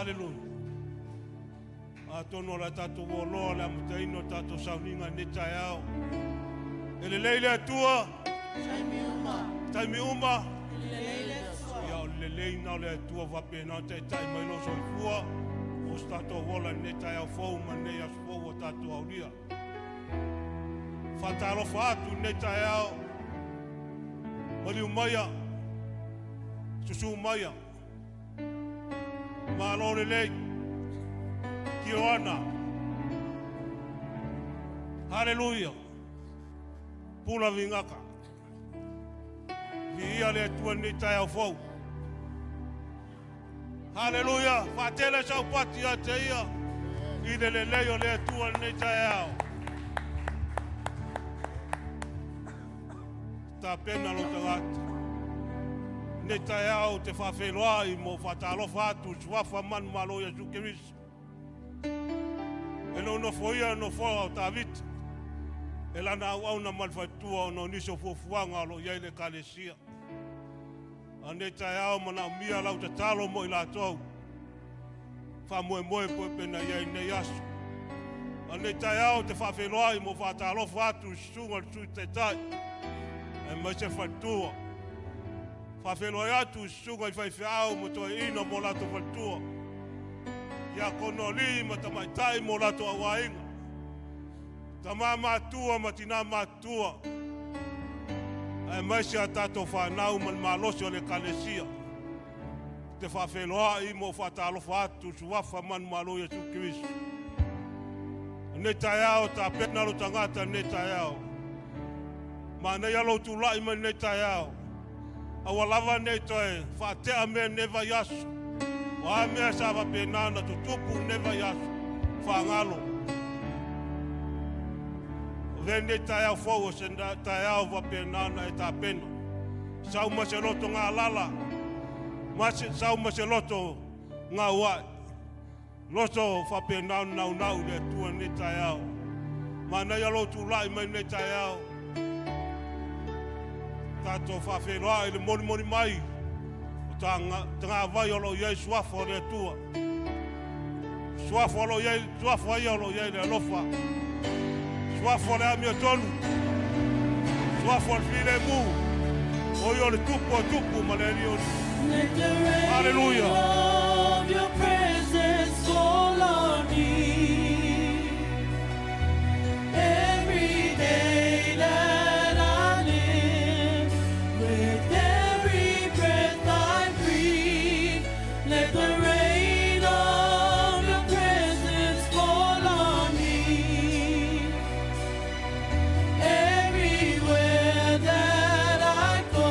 Haleluia. Atonu o le a tatou oloa le amataina o tatou sauniga i lenei taeao. E lelei le Atua. Taimi uma. Taimi uma. E lelei le Atua. Ia o le lelei na o le Atua faapena ona taitai mai lou soifua o se tatou ola i lenei taeao fou ma lenei aso fou ua tatou aulia. Faatalofa atu i lenei taeao. Maliu maia, susu maia. Malo lelei. Tioana. Haleluia. Pula vigaka. Viia le Atua i lenei taeao fou. Haleluia. Faatele saupati ia te ia i le lelei o le Atua i lenei taeao. Tapena lou tagata. Nei taeao te faafeiloai mo faatalofa atu i suafa manumalo Iesu Keriso. E nofoia nofoa o Tavita e lana auauna ma le faletua ona o nisi o fuafuaga o lo o i ai le Ekalesia. A nei taeao manaomia lau tatalo mo i latou. Faamoemoe po pe na i ai nei aso. A nei taeao te faafeiloai mo faatalofa atu i susuga le Sui Taitai aemaise faletua. Faafeiloai atu i susuga i faifeau ma toeaina mo latou faletua. Ia kono alii ma tamaitai mo latou auaiga. Tama matua ma tina matua. Aemaise a tatou whanau ma le malosi o le Ekalesia. Te faafeiloai mo faatalofa atu suafa manumalo Iesu Keriso. Nei taeao tapena lo tagata nei taeao. Manaia lou tulai mai nei taeao. Aua lava nei toe faatea mea nei vaiaso. O a mea sa faapena ona tutupu nei vaiaso. Faagalo. O lenei taeao fou o se taeao faapena ona e tapena. Sau ma se loto galala. Ma se, sau ma se loto gauai. Loto faapena ona naunau i le Atua nei taeao. Manaia lou tulai mai nei taeao. Tatou faafeiloai le molimoli mai o tagavai o lo o i ai suafa o le Atua. Suafa o lo o i ai, suafa ia o lo o i ai le alofa. Suafa o le amiotonu. Suafa o le filemu. O ia o le tupu o tupu ma le alii o alii. Let the rain Hallelujah. of your presence fall on me. Every day that I live, with every breath I breathe, let the rain of your presence fall on me. Everywhere that I go,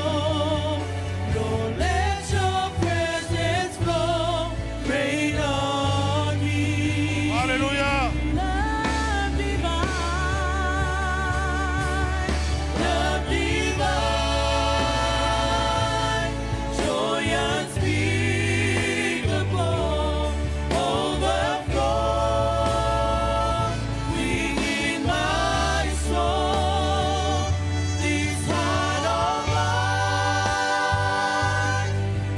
Lord, let your presence flow, rain on me. Hallelujah. Love divine, love divine, joy unspeakable, overflowing in my soul. This heart of mine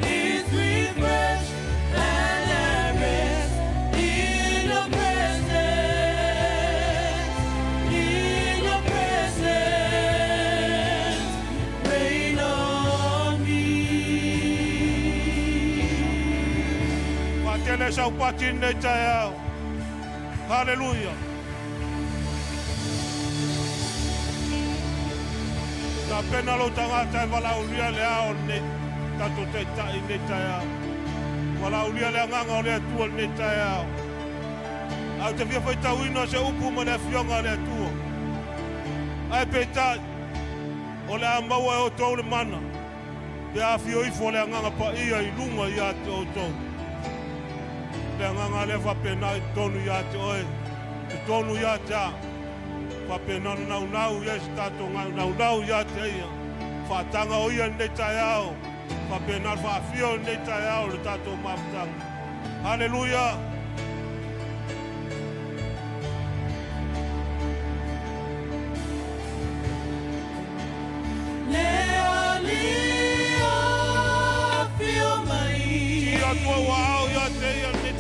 is refreshed and at rest in your presence, in your presence, rain on me. Faatele saupati nei taeao. Hallelujah. Tapena lou tagata e valaaulia le ao nei tatou taitai nei taeao. Valaaulia le agaga o le Atua nei taeao. Au te fia faitauina se upu ma le afioga a le Atua. Ae peitai, o le a maua e outou le mana, pe afio ifo le agaga paia i luga ia te outou. Le agaga lea faapena i totonu ia te oe, totonu ia te a. Faapena ona naunau ia se tatou naunau ia te ia. Faataga o ia nei taeao, faapena le faafio nei taeao le tatou mafutaga. Haleluia! Le Alii afio mai. Ti Atua ua ao ia te ia nei.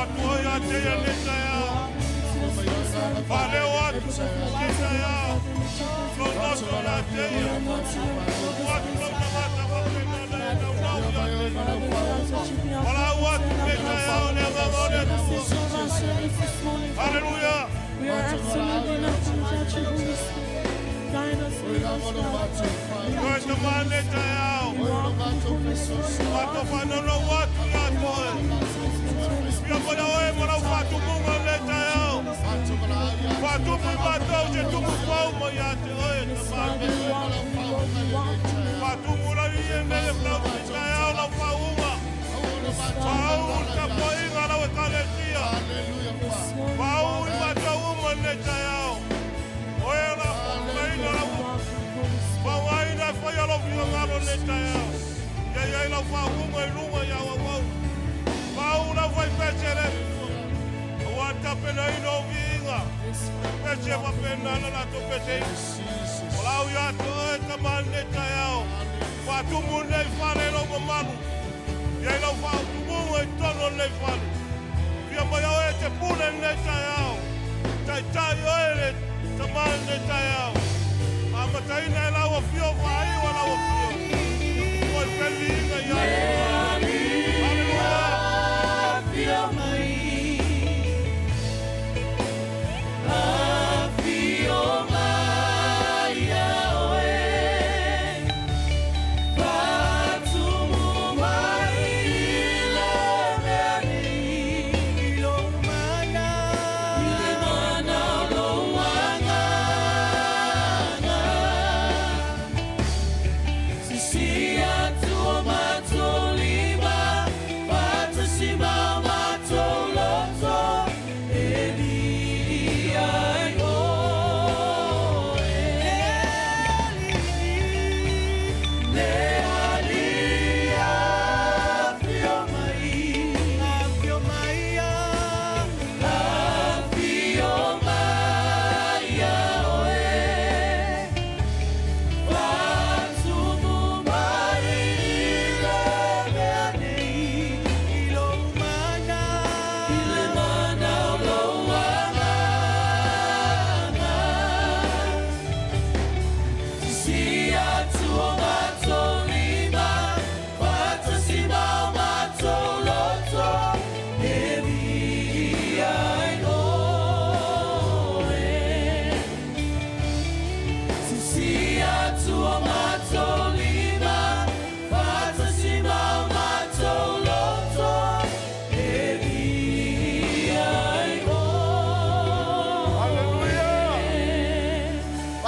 atu oe ia te ia lenei taeao. Faaleo atu lenei taeao. Lou loto ia te ia. Tumu atu lou tagata faapena na e naunau ia te ia. Valaau atu lenei taeao i le agaga o le Atua. Haleluia! Oe tama lenei taeao. Matou faanaunau atu ia te oe. Fia mai oe ma lau faatumuga lenei taeao. Faatumu i matou se tumu fou mai ia te oe tama lenei taeao. Faatumu lau ie nei e lau taeao lau faauuga. Faauu le tapuaiga a lau Ekalesia. Faauu i matou uma lenei taeao. Oe o le a faauugaina lau upu. Faaaogaina e faia lou finagalo lenei taeao. Ia i ai lau faauuga i luga i au auauna. Faauu le aufaipese a le Atua aua le tapenaina o viiga. Pese faapena na latou peseina. O lau ia te oe tama lenei taeao. Faatumu lenei fale i lou mamalu. Ia i lau faatumuga i totonu o lenei fale. Fia mai oe e te pule lenei taeao. Taitai oe le tama lenei taeao. Amataina e lau afio faaiu a lau afio. Ua i peliina ia te oe. Haleluia! Haleluia!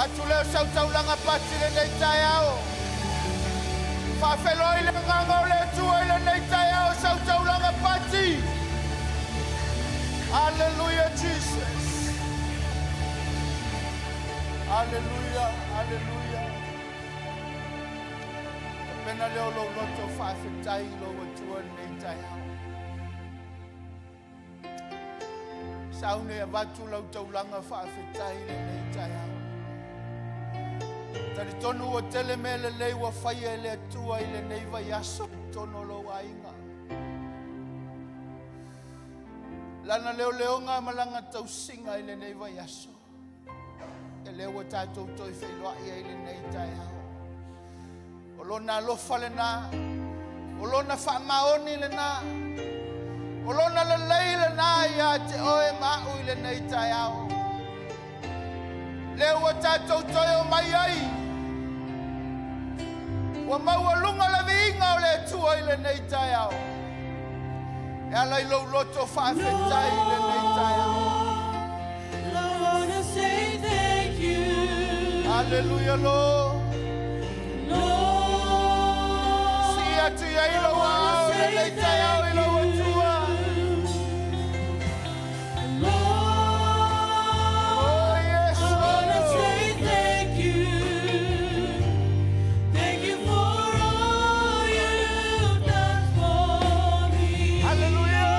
Avatu lea o sau taulaga pati lenei taeao. Faafeloi le agaga o le Atua i lenei taeao sau taulaga pati. Haleluia Jesus. Haleluia, haleluia. Tapena lea o lou loto faafetai i lou Atua lenei taeao. Sauni e avatu lau taulaga faafetai i lenei taeao. Talitonu ua tele mea lelei ua faia e le Atua i lenei vaiaso i totonu o lou aiga. Lana leoleoga ma lana tausiga i lenei vaiaso. E lea ua tatou toe feiloai ai lenei taeao. O lona alofa lena, o lona faamaoni lena, o lona lelei lena ia te oe ma au i lenei taeao. Lea ua tatou toe o mai ai, ua maualuga le viiga o le Atua i lenei taeao. E ala i lou loto faafetai i lenei taeao. Haleluia Lord. Sii atu i ai lou aao i lenei taeao i lou Atua. Oh yes Lord. Haleluia.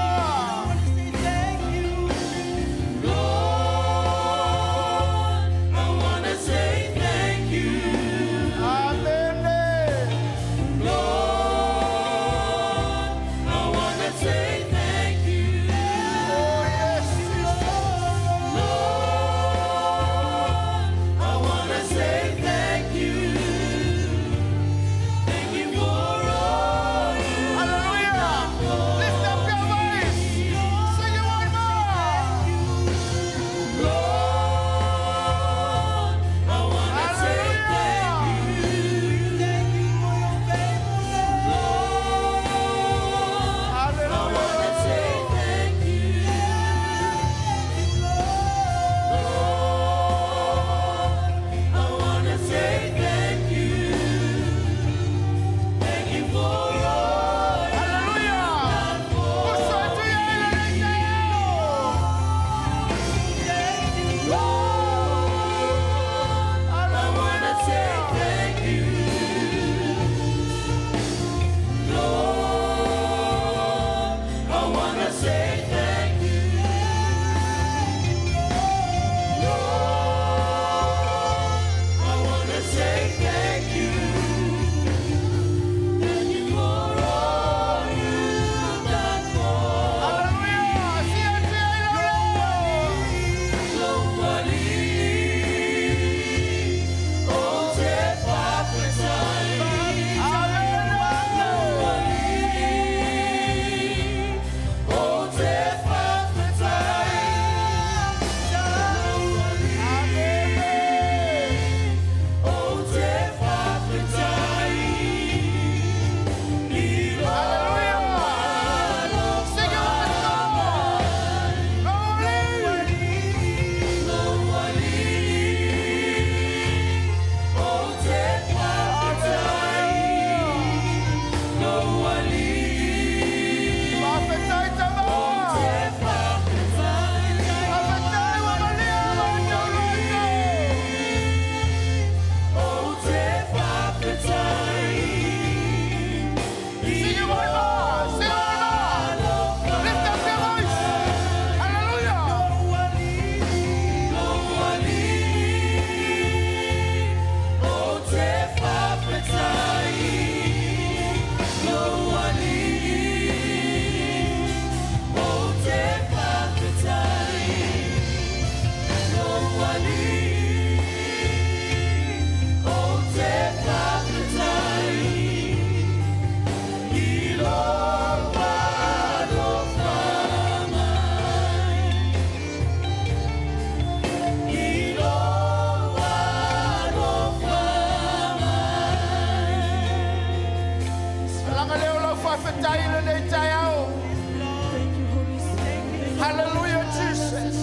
Hallelujah, Jesus.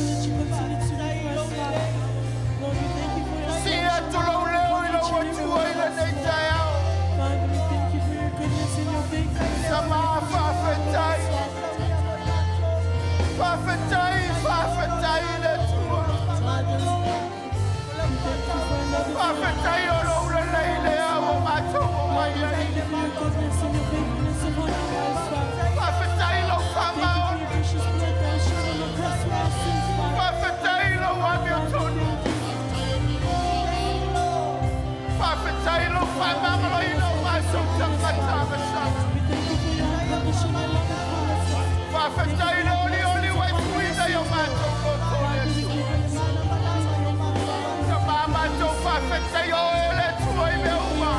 Sii atu lou leo i lou Atua i lenei taeao. Tama, faafetai. Faafetai, faafetai i le Atua. Faafetai o lou lelei lea ua matou omai ai. Faafetai lou faamaoni. Faafetai lou amiotonu. Faafetai lou faamagaloina o matou tagata agasala. Faafetai le olioli ua e tuuina i o matou loto le Atua. Tama, matou faafetai o oe le Atua i mea uma.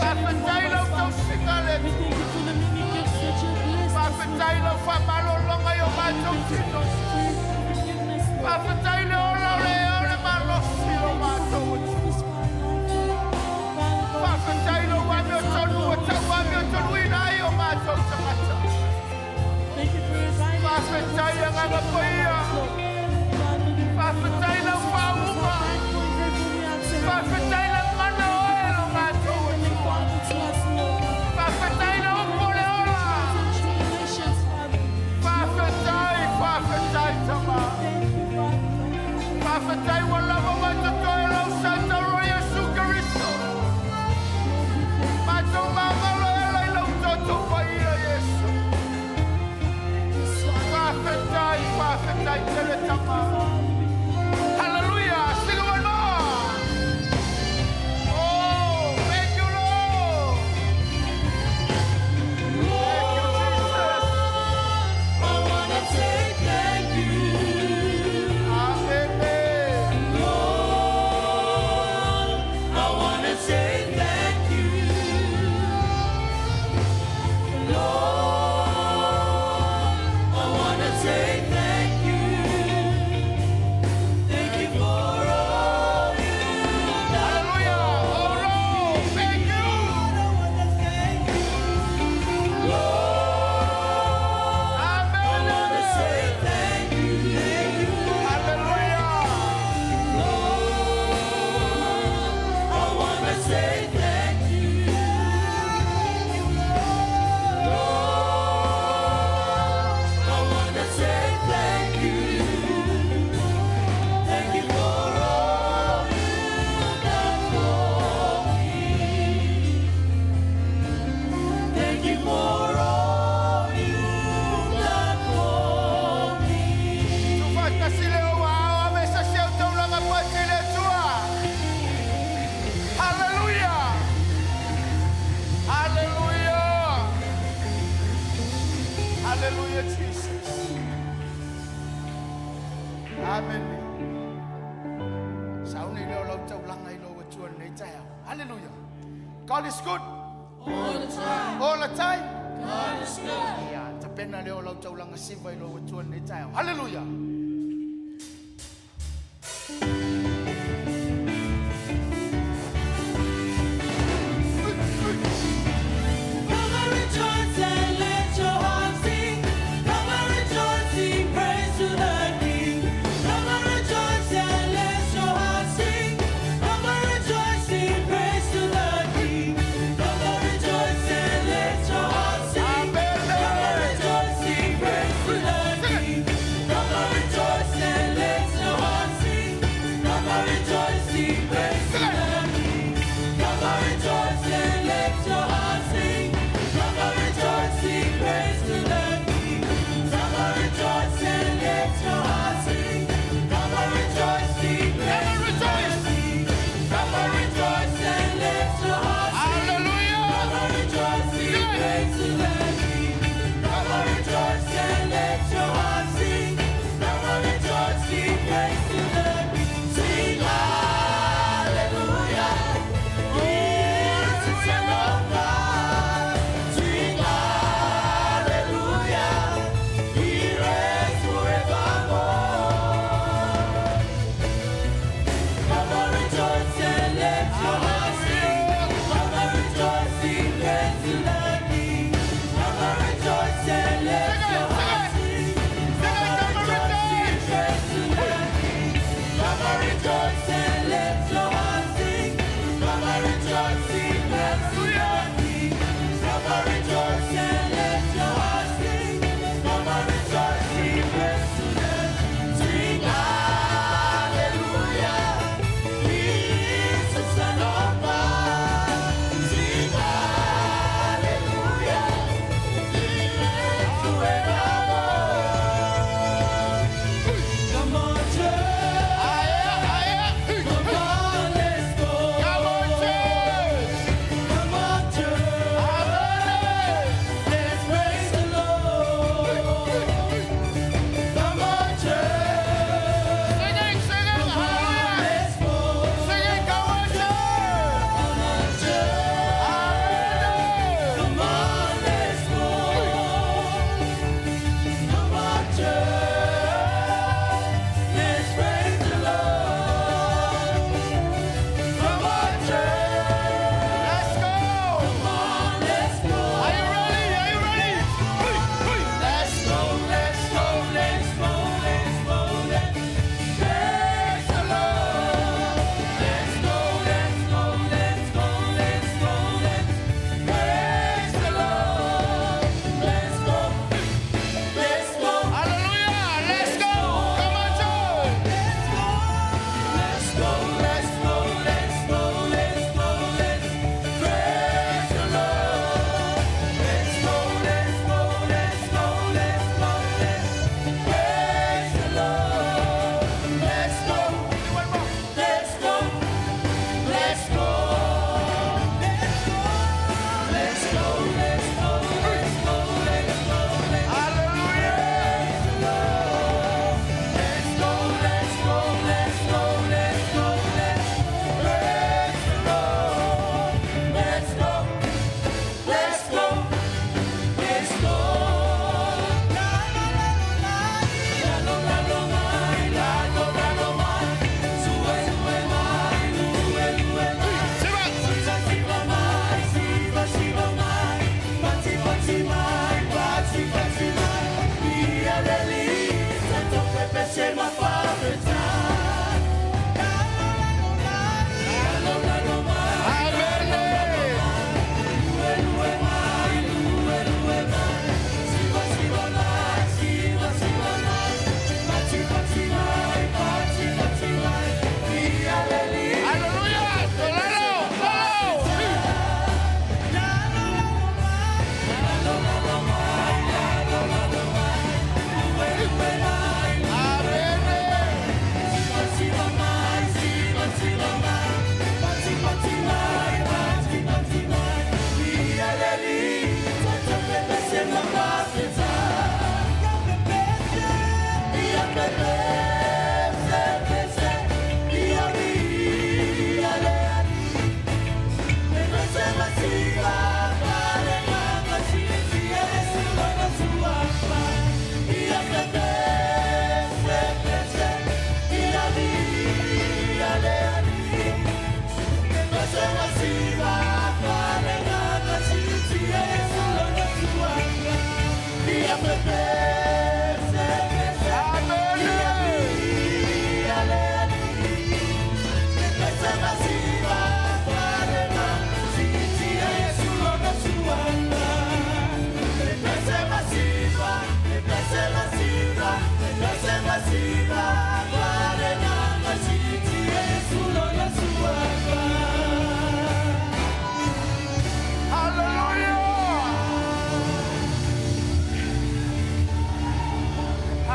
Faafetai lau tausiga le Atua. Faafetai lau faamalologa i o matou tino. Faafetai le ola o le ea o le malosi o matou Atua. Faafetai lou amiotonu ua tau amiotonuina ai o matou tagata. Faafetai Agaga Paia. Faafetai lau faauuga. Faafetai le mana o oe lo matou Atua. Faafetai le upu o le ola. Faafetai, faafetai Tama. Faafetai ua lava ma totoe lau sa tauro Iesu Keriso. Matou magalo e ala i lau toto paia Iesu. Faafetai, faafetai tele Tama. Hallelujah. Sing one more. Oh, thank you, Lord. Thank you, Jesus. I wanna say thank you. Amen. Lord, I wanna say thank you. Lord, I wanna say thank you. Thank you for all you've done. Hallelujah. Oh, Lord, thank you. I wanna thank you. Lord, I wanna say Amen. thank you. Thank you. Hallelujah. Lord, I wanna say thank you. Lord, I wanna say thank you. Thank you for all you've done for me. Thank you for all you've done for me. Tuufaatasi le o ame sa se au taulaga pati le Atua. Hallelujah. Hallelujah. Hallelujah, Jesus. Amen. Sauni leo lau taulaga i lou Atua lenei taeao. Hallelujah. God is good All the time. all the time. God is good. Ia, tapena leo lau taulaga siva i lou Atua lenei taeao. Hallelujah. Come and rejoice and let your heart sing. Come and rejoice, sing praise to the King. Come and rejoice and let your heart sing. Come and rejoice, sing praise to the King. Come and rejoice and let your heart sing. Come and rejoice, sing praise to the King. Come and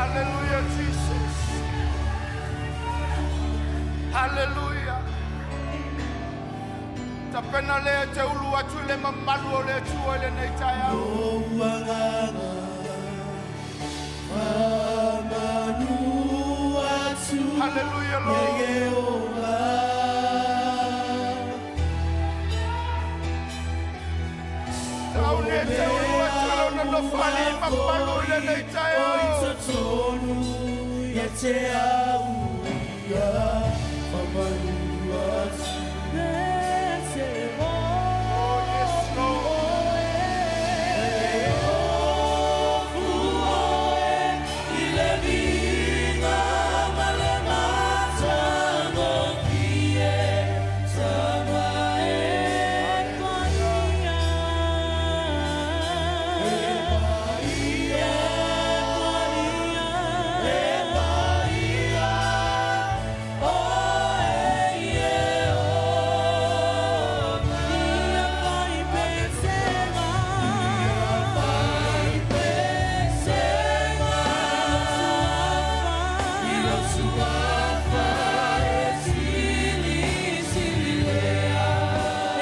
Hallelujah, Jesus. Hallelujah. Tapena lea te ulu atu i le mamalu o le Atua i lenei taeao. Lou agaga faamanu atu Hallelujah, ia Lord. Ieova. Tau ne te ulu atu i lona nofoalii mamalu i lenei O i taeao. totonu ia te au ia faamanu atu. Oh, yes, Lord. I le viiga ma le matagofie taga e paia e paia e paia oe Ieova ia faipesega faipesega i lou suafa e silisili lea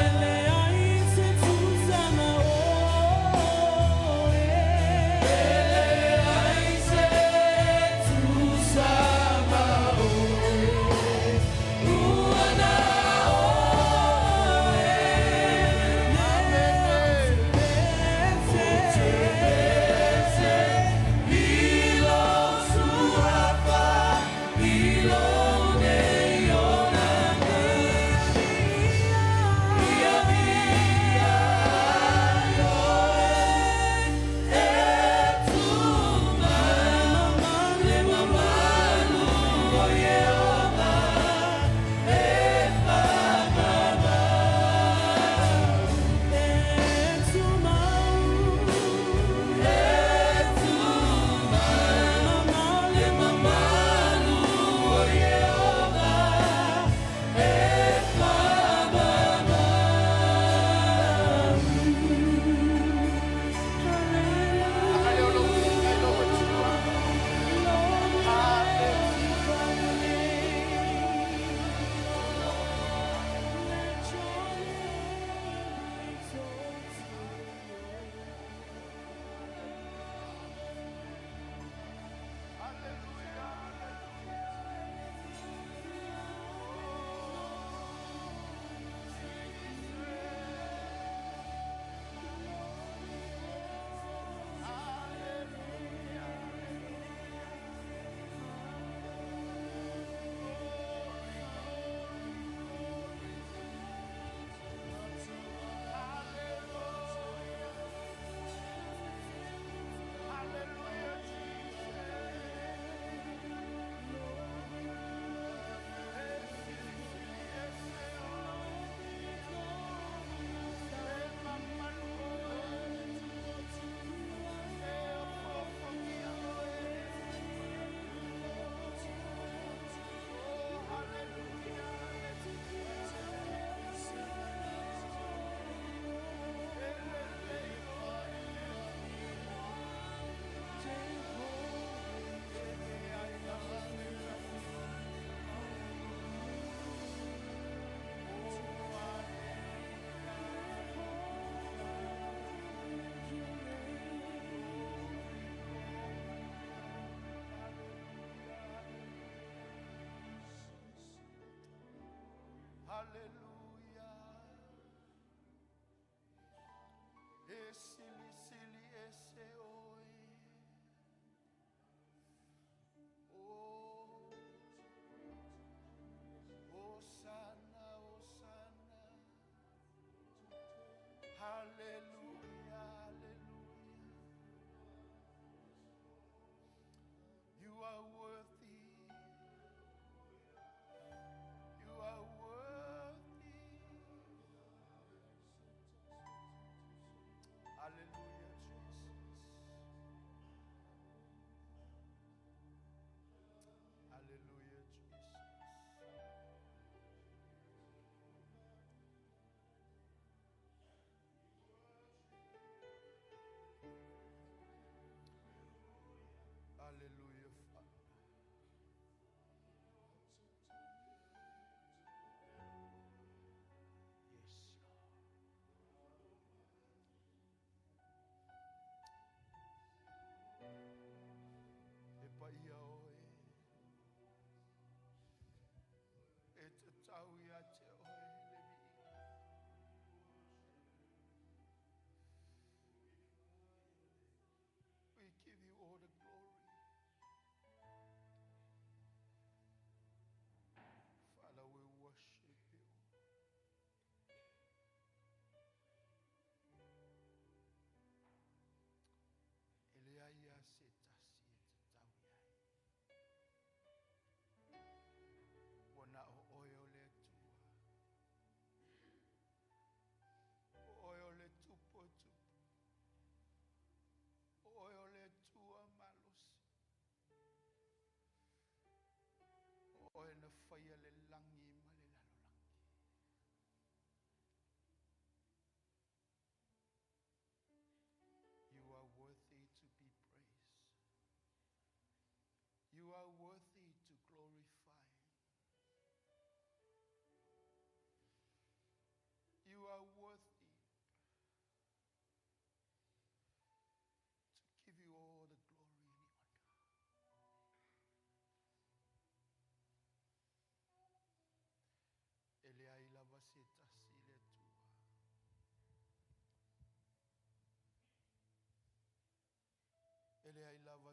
e leai se tusa ma oe e leai se tusa ma oe ua na oe Ou te pese i lou suafa i lou nei olaga Ia viia ai oe e tumau le mamalu o Ieova e faamama E tumau e tumau le mamalu o Ieova e faamama. Aga leo lou viiga i lou Atua. Hallelujah. Hallelujah. Hallelujah, Jesus. Hallelujah. E silisili ese oe. Oh, Hosanna, Hosanna. Hallelujah, hallelujah. You are worthy. You are worthy.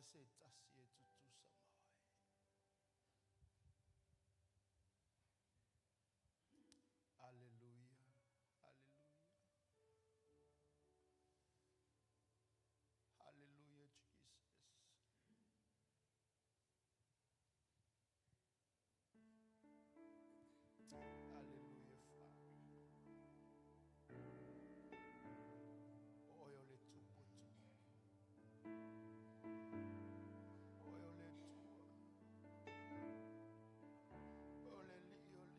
lava se tasi e tutusa ma oe. Hallelujah. Hallelujah. Hallelujah, Jesus. Hallelujah, Father. O oe o le tupu tupu. O oe o le Atua. O oe o le Alii o alii.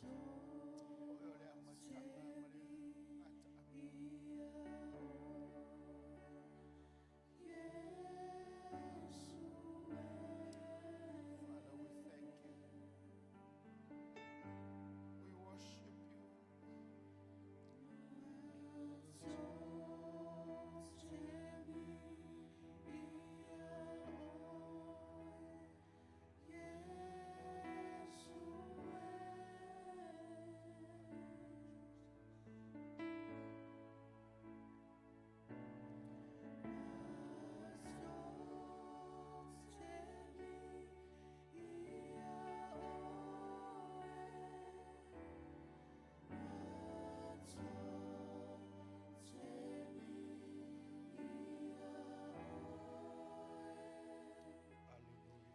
O oe o le amataga ma le gataaga. Father, we thank you. We worship you. Hallelujah. Hallelujah, Jesus. Hallelujah, Jesus.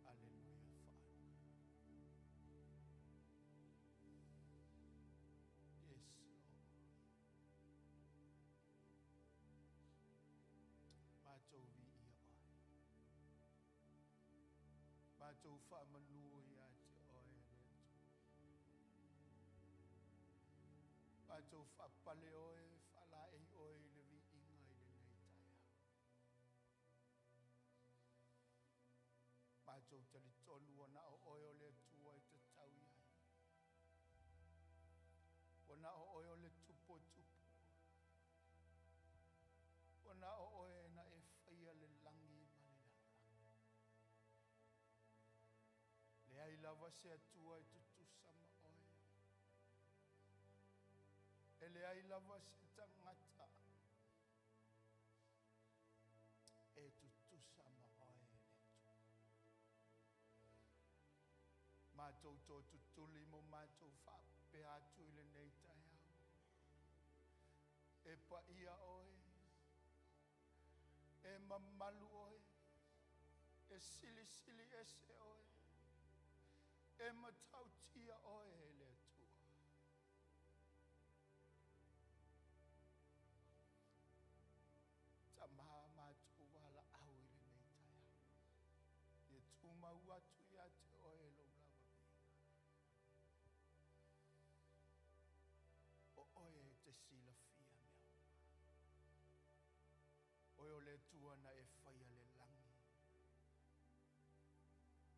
Hallelujah, Father. Yes, Lord. Matou viia oe. Matou faamanu ia te oe le Atua. Matou faapale oe, faalaei oe i le viiga i lenei taeao. Matou talitonu ua na o oe o le Atua e tatau i ai. Ua na o oe o le tupu o tupu. Ua na o oe na e faia le lagi ma le lalolagi. Leai lava se Atua e tutusa ma oe. E leai lava se tagata e tutusa ma oe le Atua. Matou tootutuli mo matou faapea atu i lenei taeao. E paia oe, e mamalu oe, e silisili ese oe, e matautia oe e le Atua. Tamā matou valaau i lenei taeao. Ia tumau atu ia te oe lou lava viiga. O oe e te silafia mea uma. Oe o le Atua na e faia le lagi.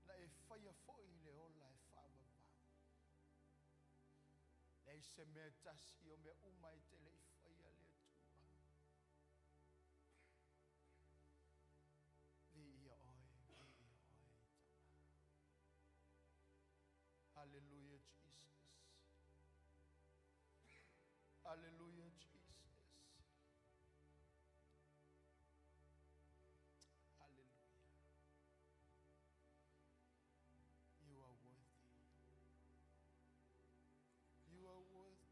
Na e faia foi le ola e faavavau. Leai se mea e tasi o mea uma e te le i faia le Atua. Viia oe, viia oe, Tama. Hallelujah, Jesus. Hallelujah, Jesus. Hallelujah. You are worthy. You are worthy.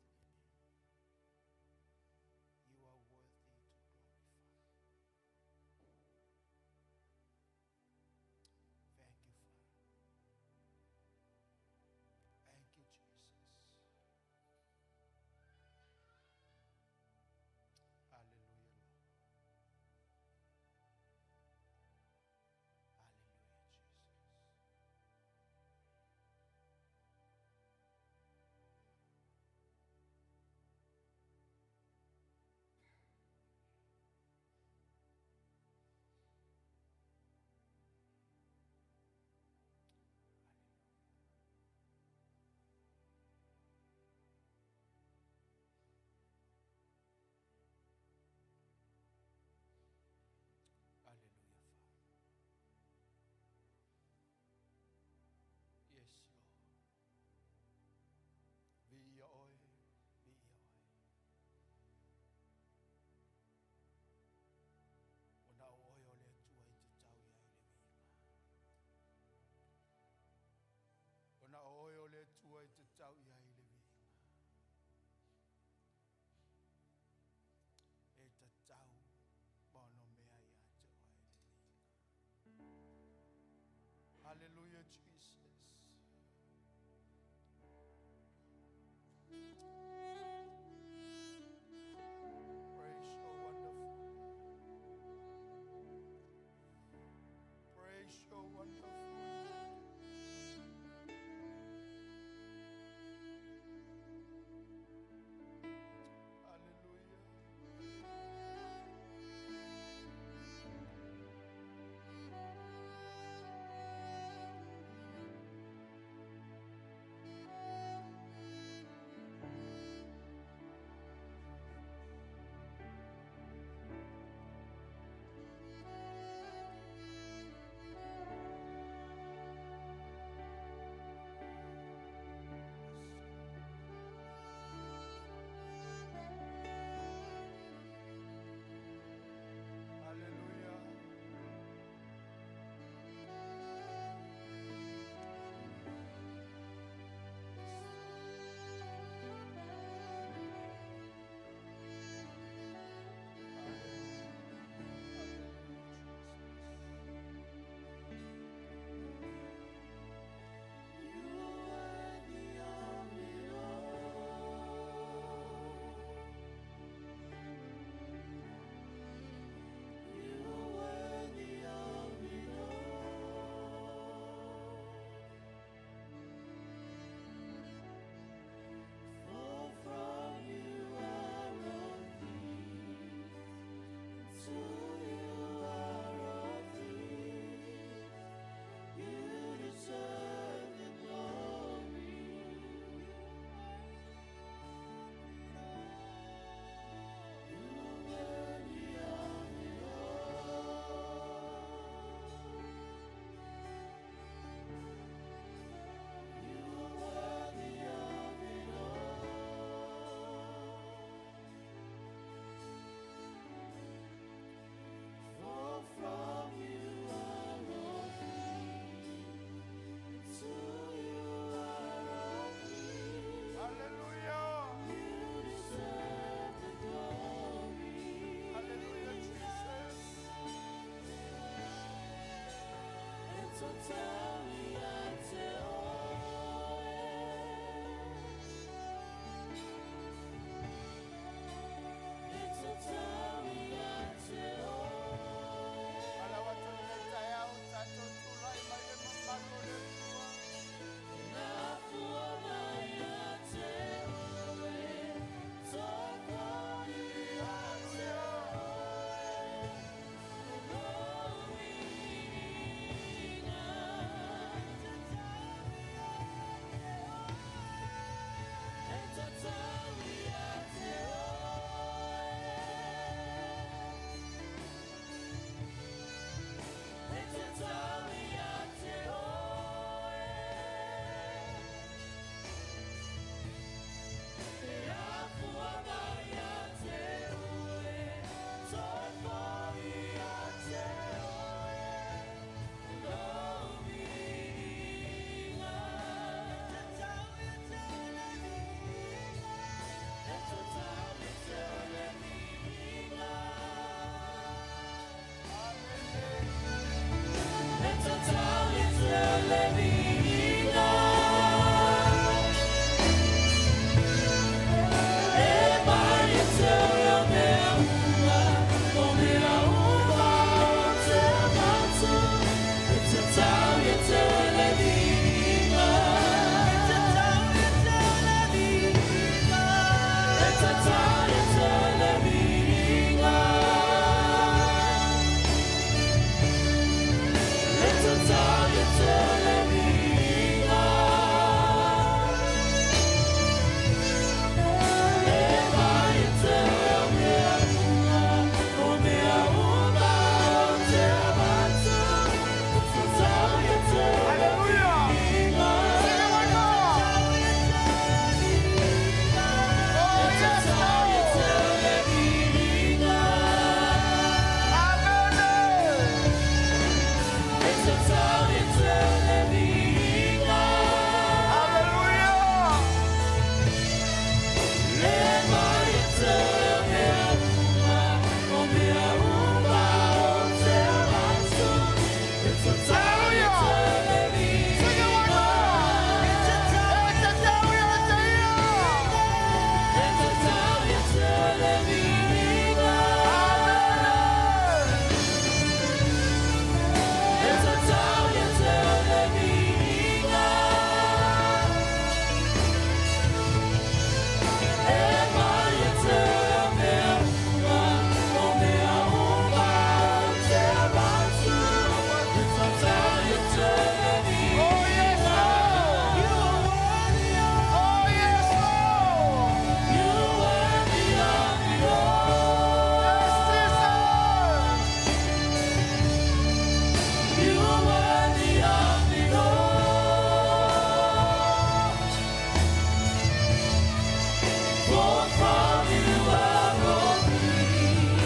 For from you are all things,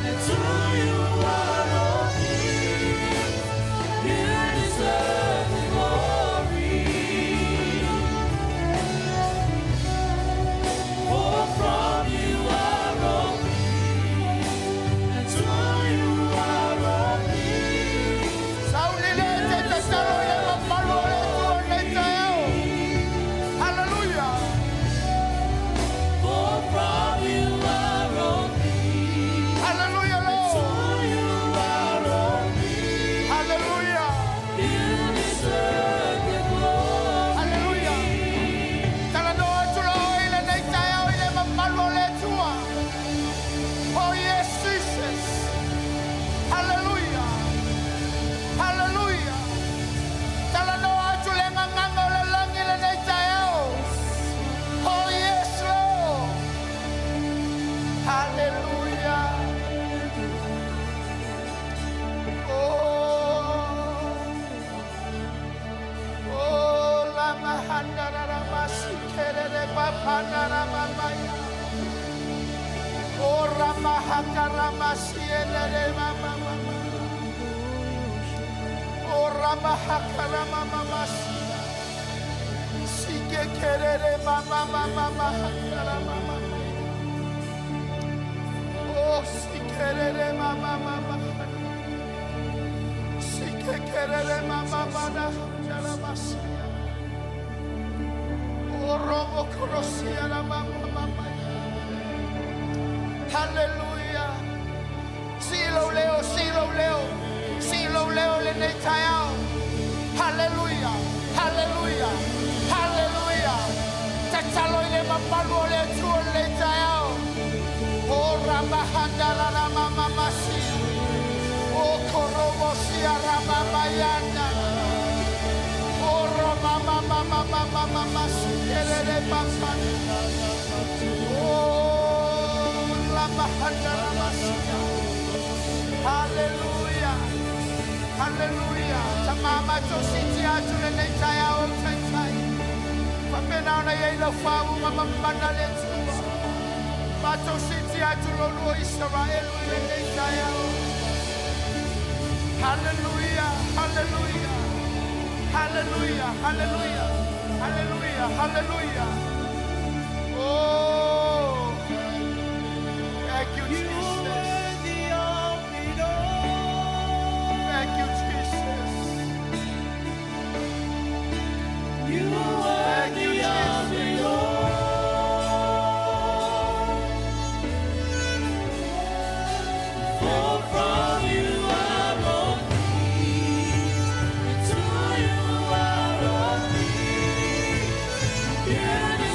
and to you are all things. You deserve the glory. For from you are all things, and to you are all things. Sauli le te tatalo i le mamalu o le Atua i lenei taeao. Haleluia. For from you are all things, Haleluia, to Lord. you are all things. Haleluia. You deserve the glory. Haleluia. Talanoa atu loa i lenei taeao i le mamalu o le Atua. Oh yes, Jesus. Hallelujah. Hallelujah. Talanoa atu le gagana o le lagi i lenei taeao. Oh yes, Lord. Hallelujah. Oh. Oh, la mahanda ra masikerere papana ra mamaya. Oh, ramahaka ramasielere mama mama. Oh, ramahaka ramama masia. Sike kerere mama mama mahaka ramama. Oh, sikerere mama mama. Sike kerere mama mama ramasia. Oh, robo korosia mama mama. Hallelujah. Sii lou leo, sii lou leo. Sii lou leo lenei taeao. Hallelujah. Hallelujah. Hallelujah. Tatalo i le mamalu o le Atua i lenei taeao. O ramahanda la rama mamasia. O koromosia ramamayana. O rama mama mama mama masikelele papa. Oh, ramahanda ramasia. Hallelujah. Hallelujah. Tamama to siti atu lenei taeao taitai. Faapena ona i ai lau faauuga mamana le Atua. Matou siiti atu lo lua Isaraelu i lenei taeao. Hallelujah. Hallelujah. Hallelujah. Hallelujah. Hallelujah. Hallelujah. Oh. Thank you, You are Jesus. worthy of it all. Thank you, Jesus. You are Thank you, worthy of Jesus. it all. For from you are all things, and to you are all things. You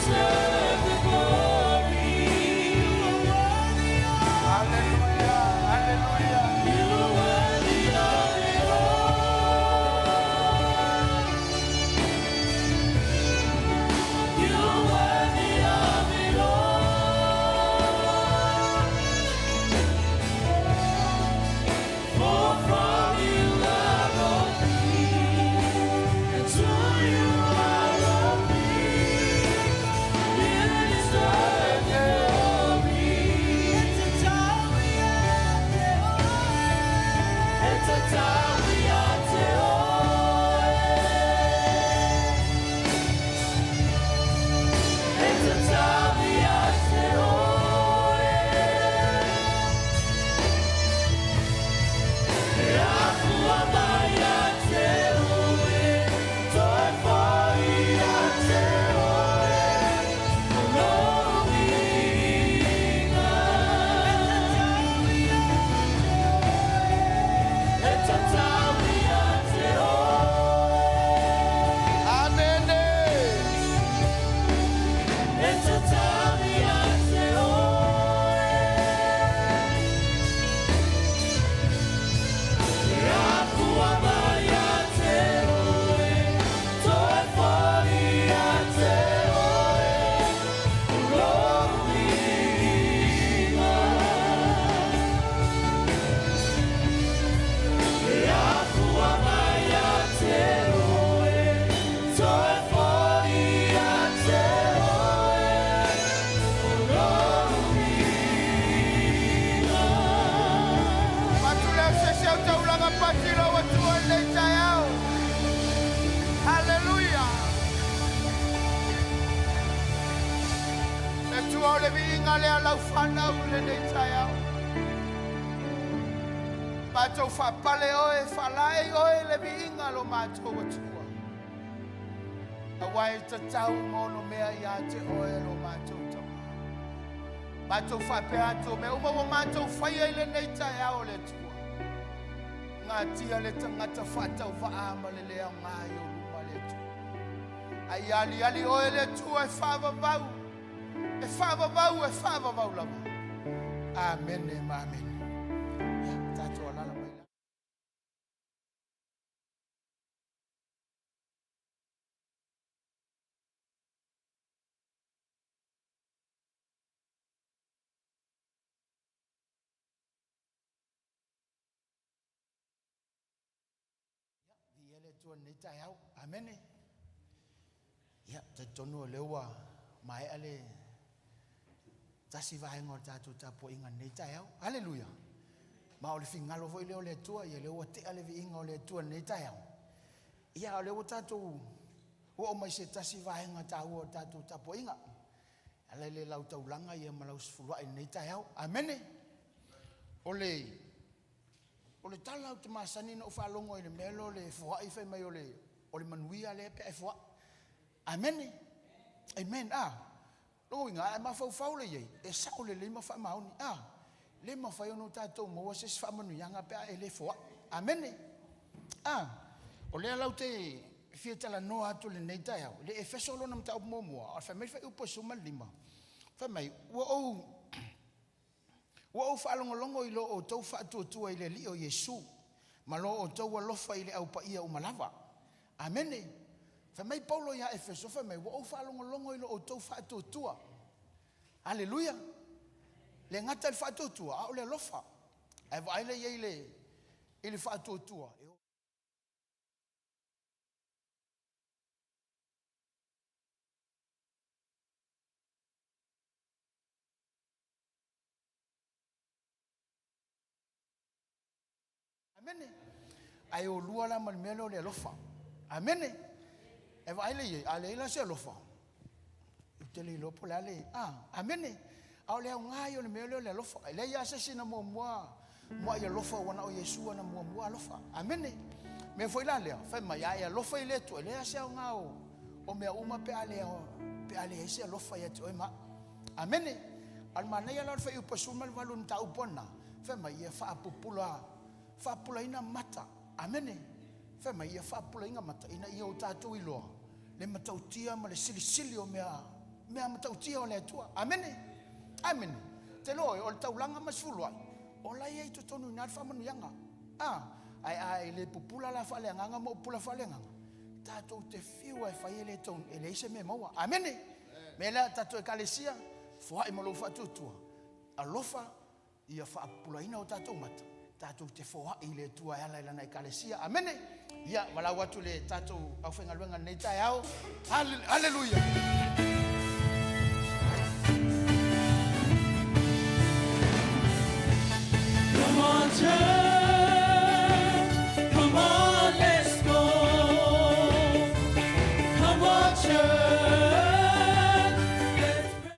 Atua o le viiga lea lau fanau i lenei taeao. Matou faapale oe, faalaei oe le viiga lo matou Atua. Aua e tatau ma onomea ia te oe lo matou Tama. Matou faapea atu o mea uma ua matou faia i lenei taeao o le Atua. Gatia le tagata faatauvaa ma le le aoga i ou luma le Atua. Ae ia aliali oe le Atua e faavavau, e faavavau, e faavavau lava. Amene ma amene. Ia, tatou alaala mai la. Viia le Atua i lenei taeao. Amene. Ia, talitonu o lea ua maea le tasi vaega o le tatou tapuaiga i lenei taeao. Haleluia! Ma o le finagalo foi lea o le Atua, ia lea ua tea le viiga o le Atua i lenei taeao. Ia, a o lea ua tatou oo mai se tasi vaega taua o le tatou tapuaiga. E ala i le lau taulaga ia ma lau sefuluai i lenei taeao. Amene! O le O le tala ou te masani ona ou faalogo i le mea lea o le foai fai mai o le o le manuia lea pe a e foai. Amene. Amen. A. Lona uiga a e mafaufau lea i ai, e sao lelei ma faamaoni. A. Le mafai ona o tatou maua se isi faamanuiaga pe a e le foai. Amene. A. O lea la ou te fia talanoa atu i lenei taeao, i le Efeso lona mataupu muamua, fai mai le fuaiupu e 15, fai mai, ua ou Ua ou faalogologo i lo outou faatuatua i le Alii o Iesu, ma lo outou alofa i le Au Paia uma lava. Amene. Fai mai Paulo ia Efeso, fai mai, ua ou faalogologo i lo outou faatuatua. Aleluia. Le gata i le faatuatua, a o le alofa. Ae vaai la i ai i le faatuatua. Amene. Ae o lua la ma le mea lea o le alofa. Amene. E vaai lea i ai, a leai la se alofa, ou te le iloa po o le a le... Ah, amene. A o le aoga ia o le mea lea o le alofa. E leai lava se isi na muamua muai alofa ua na o Iesu ana muamua alofa. Amene. Mea foi la lea, fai mai, a e alofa i le Atua, e leai lava se aoga o, o mea uma pe a pe a leai se alofa ia te oe ma au. Amene. A o le manaia la o le fuaiupu 18 o le mataupu lena, fai mai, ia faapupula, faapupulaina mata. Amene. Fai mai, ia faapupulaina mata, ina ia o tatou iloa le matautia ma le silisili o mea, mea matautia o le Atua. Amene. Amene. Te iloa o le taulaga ma le sefuluai, o la e i ai i totonu i ina le faamanuiaga. A, ae a e le pupula la faaleagaga ma ou pupula faaleagaga, tatou te fiu lava e fai e le tau, e leai se mea e maua. Amene. Mea lea tatou ekalesia, foai ma lou faatuatua, alofa ia faapupulaina o tatou mata, tatou te foai i le Atua e ala i lana ekalesia. Amene. Ia, valaau atu le tatou aufaigaluega i lenei taeao. Haleluia. Come on, church. Come on, let's go. Come on, church. Let's pray.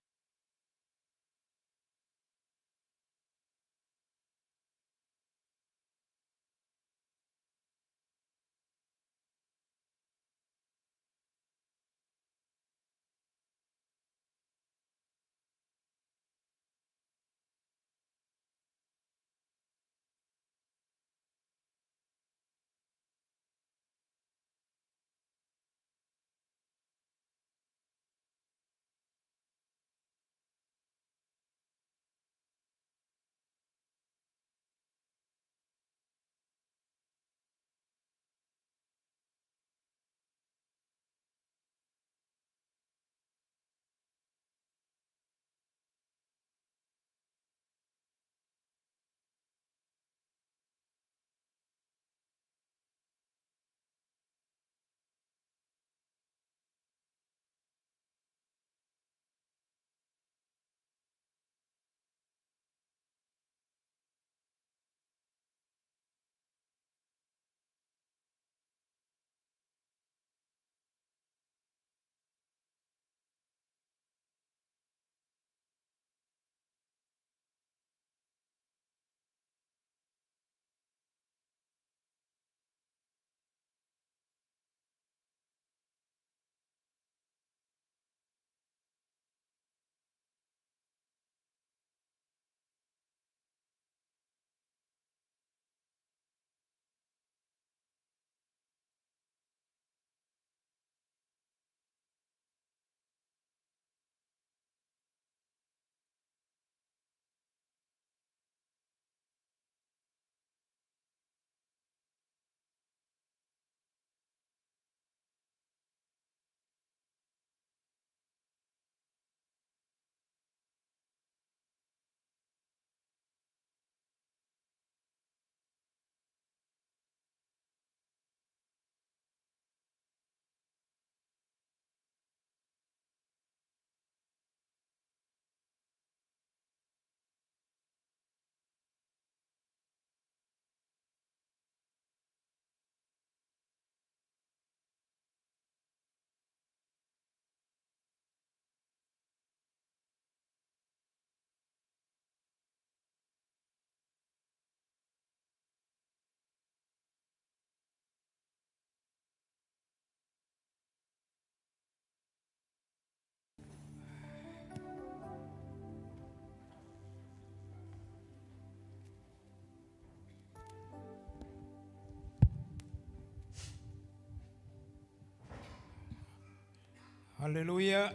Haleluia.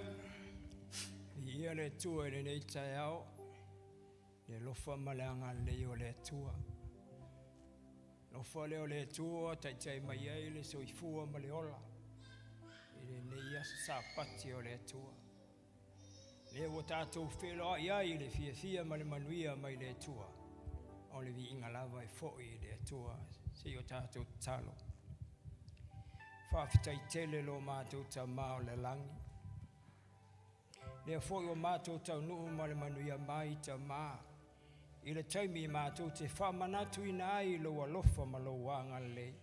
Viia le Atua i lenei taeao, le alofa ma le agalelei o le Atua. Alofa lea o le Atua taitai mai ai le soifua ma le ola i lenei aso Sapati o le Atua. Lea ua tatou feiloai ai i le fiafia ma le manuia mai le Atua, o le viiga lava e foi i le Atua se i o tatou tatalo. Faafetai tele lo matou Tama o le lagi, lea foi ua matou taunuu ma le manuia mai Tama i le taimi matou te faamanatuina ai lou alofa ma lou agalelei.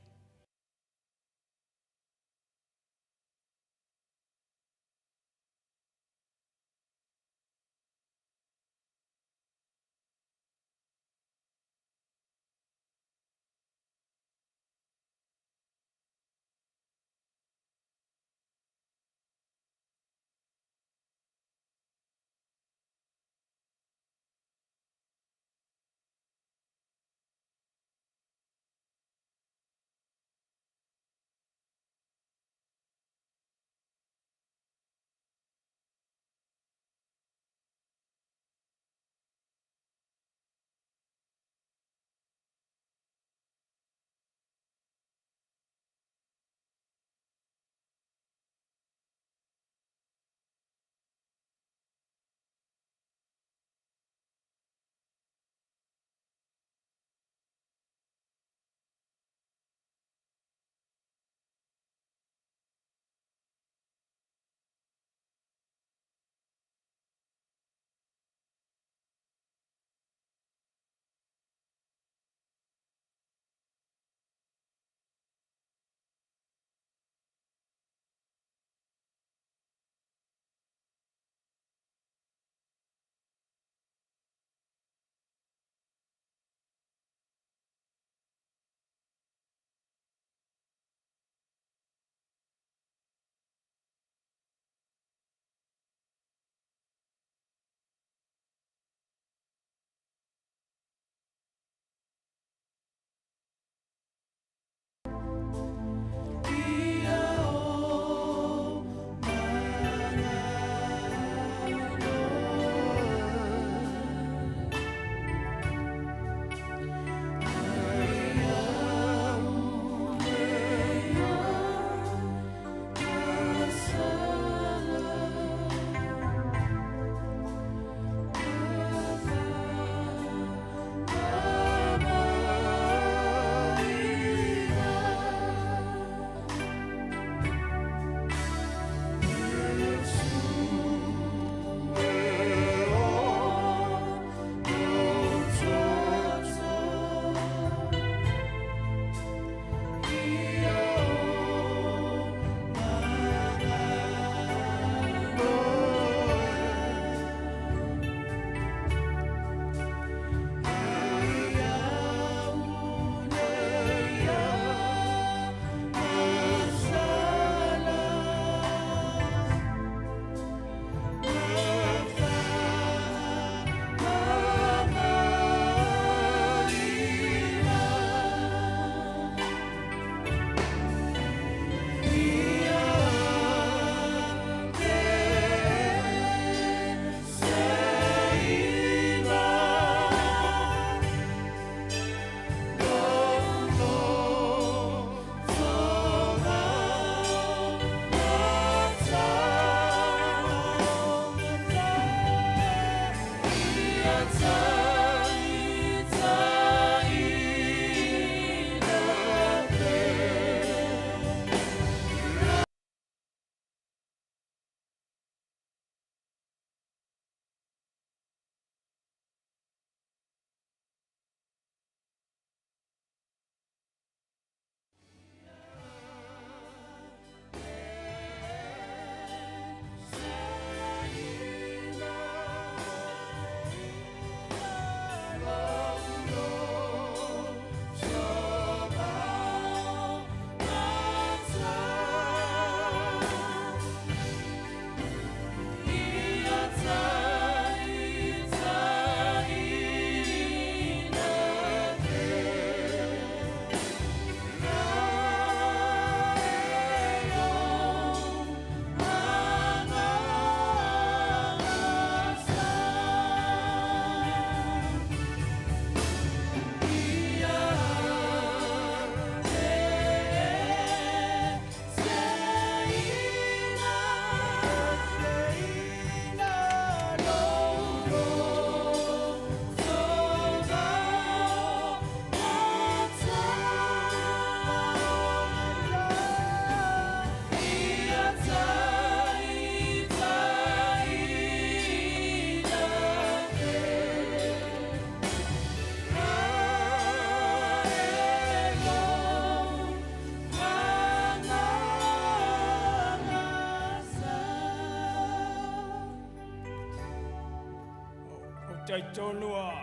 Talitonu ua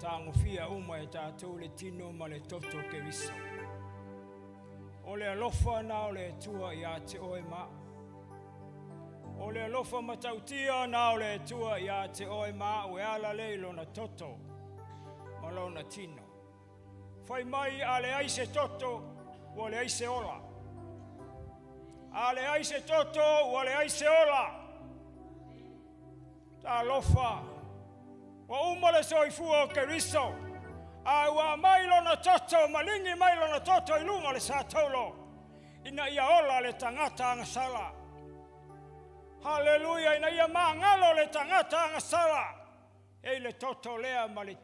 tagofia uma e tatou le tino ma le toto o Keriso. O le alofa na o le Atua ia te oe ma a'u. O le alofa matautia na o le Atua ia te oe ma a'u e ala lea i lona toto ma lona tino. Fai mai a leai se toto, ua leai se ola. A leai se toto, ua leai se ola. Talofa, ua uma le soifua o Keriso, a ua aumai lona toto, maligi mai lona toto i luga o le sataulo, ina ia ola le tagata agasala. Haleluia, ina ia magalo le tagata agasala, e i le toto lea ma le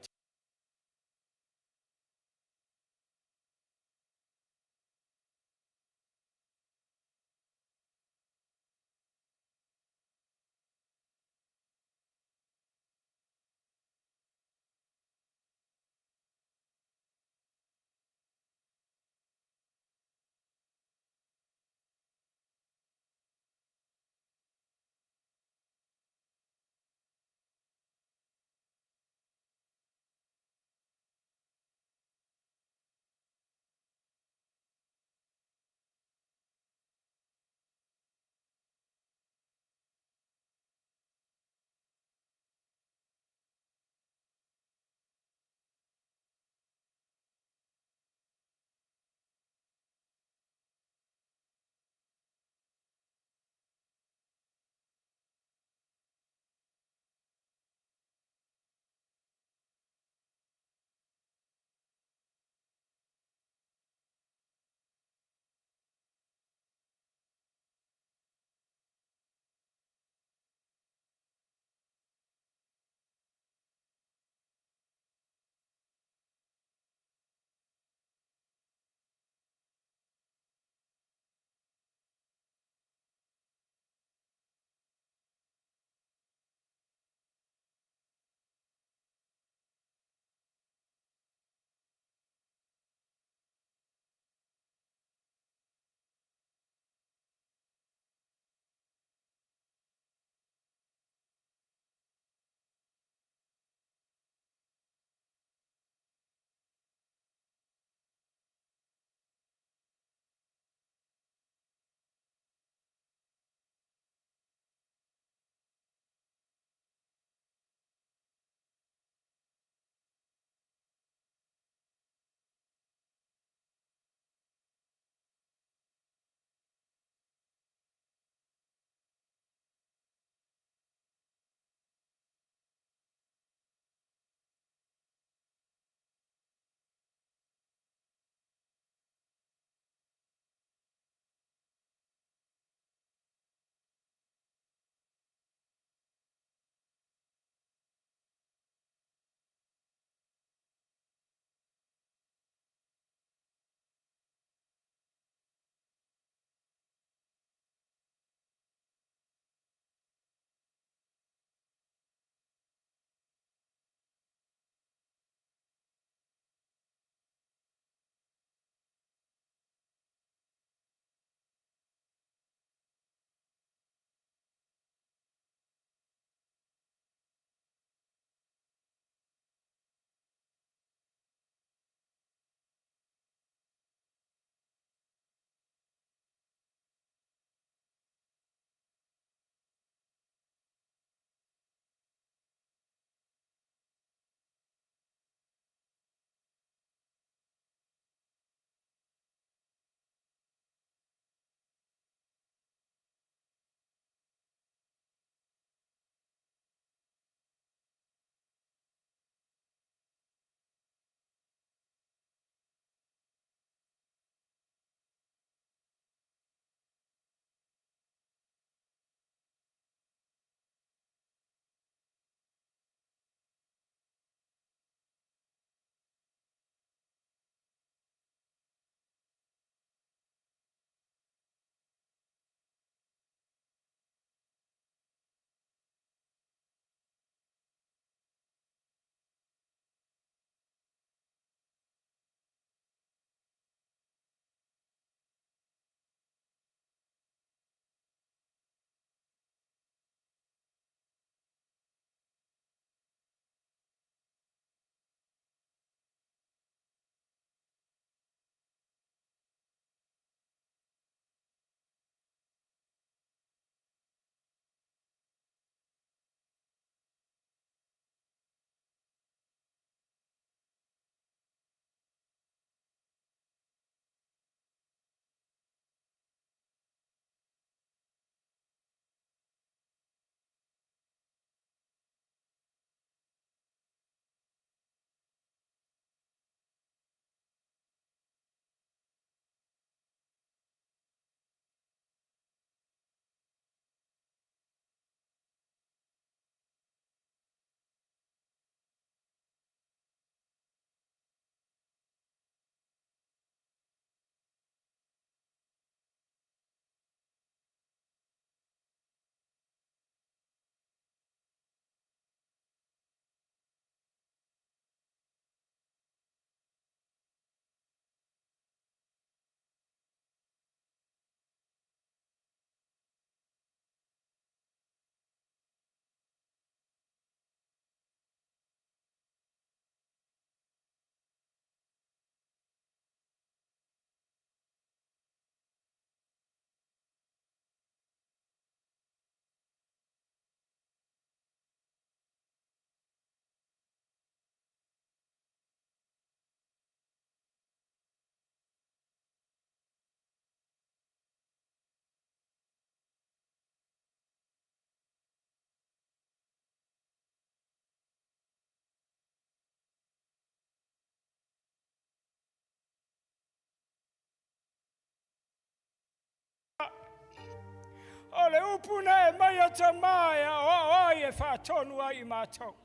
O le upu na e aumaia Tamā e aoao ai e faatonu ai i matou.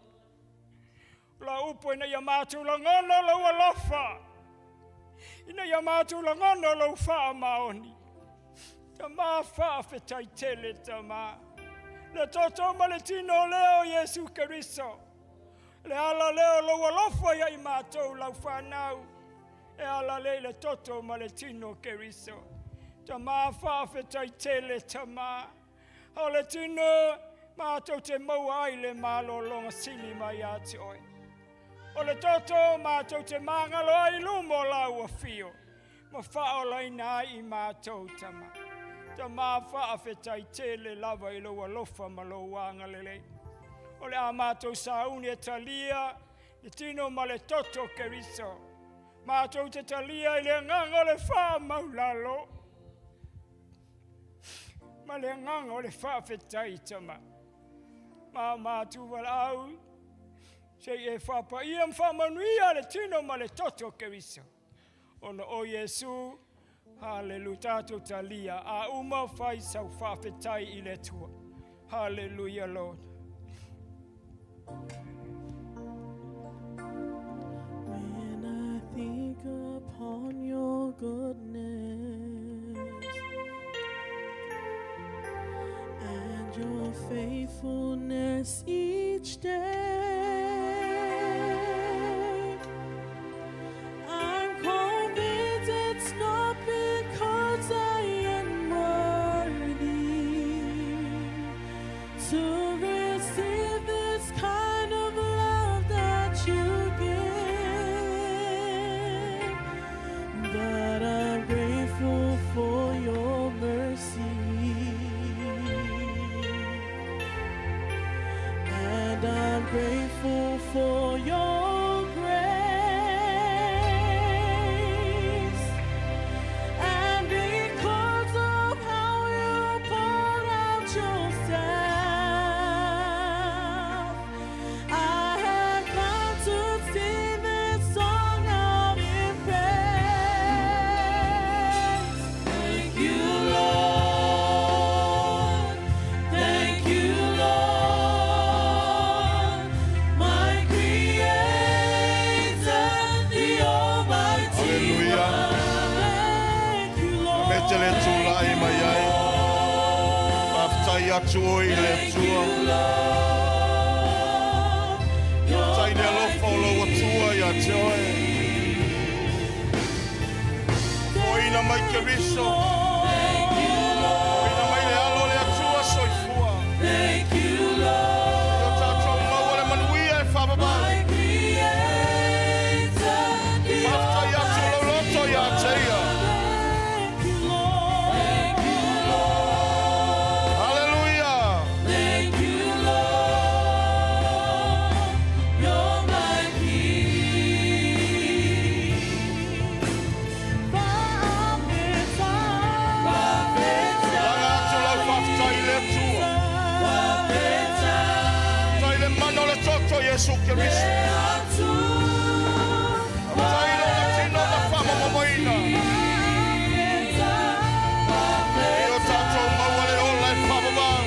O lau upu ina ia matou lagona lou alofa, ina ia matou lagona lou faamaoni. Tamā faafetai tele Tamā. Le toto ma le tino lea o Iesu Keriso. Le ala lea o lou alofa ia i matou lau fanau. E ala lea i le toto ma le tino o Keriso. Tamā faafetai tele Tamā. O le tino matou te maua ai le malologa sili mai ia te oe. O le toto matou te magalo ai i luma o lau afio ma faaolaina ai i matou Tamā. Tamā faafetai tele lava i lou alofa ma lou agalelei. O le a matou sauni e talia le tino ma le toto o Keriso. Matou te talia i le agaga o le faamaulalo ma le agaga o le faafetai Tama. Ma matou valaau se i e faapaia ma faamanuia le tino ma le toto o Keriso. Ona o Iesu, haleluia, tatou talia, a uma fai sau faafetai i le Atua. Hallelujah, Lord. When I think upon your goodness and your faithfulness each day, I'm convinced it's not because I am worthy to receive this kind of love that you give, but I'm grateful for your mercy, and I'm grateful for your grace. And because of how you poured out yourself, I have come to sing this song out in praise. Thank you, Lord. Thank you, Lord. My Creator, the Almighty Hallelujah. One. Thank you, Lord. Me te le tūlai mai ai. Faafetai atu oe i le Thank you, Atua. Lord. You're Tai le my alofa o lou Atua ia te oe. Foina mai Keriso. Thank you, Lord. Foina mai le alo o le Atua soifua. Thank you, Lord. Ia tatou maua le manuia e faavavau. My Creator, the Faafetai atu lou loto ia te ia. Thank you, Lord. Thank you, Lord. Hallelujah. Thank you, Lord. You're my King. Laga atu lau faafetai i le Atua. Tai le mana o le toto Iesu Keriso. Tai lona tino na faamamomaina. Ia tatou maua le ola e faavavau.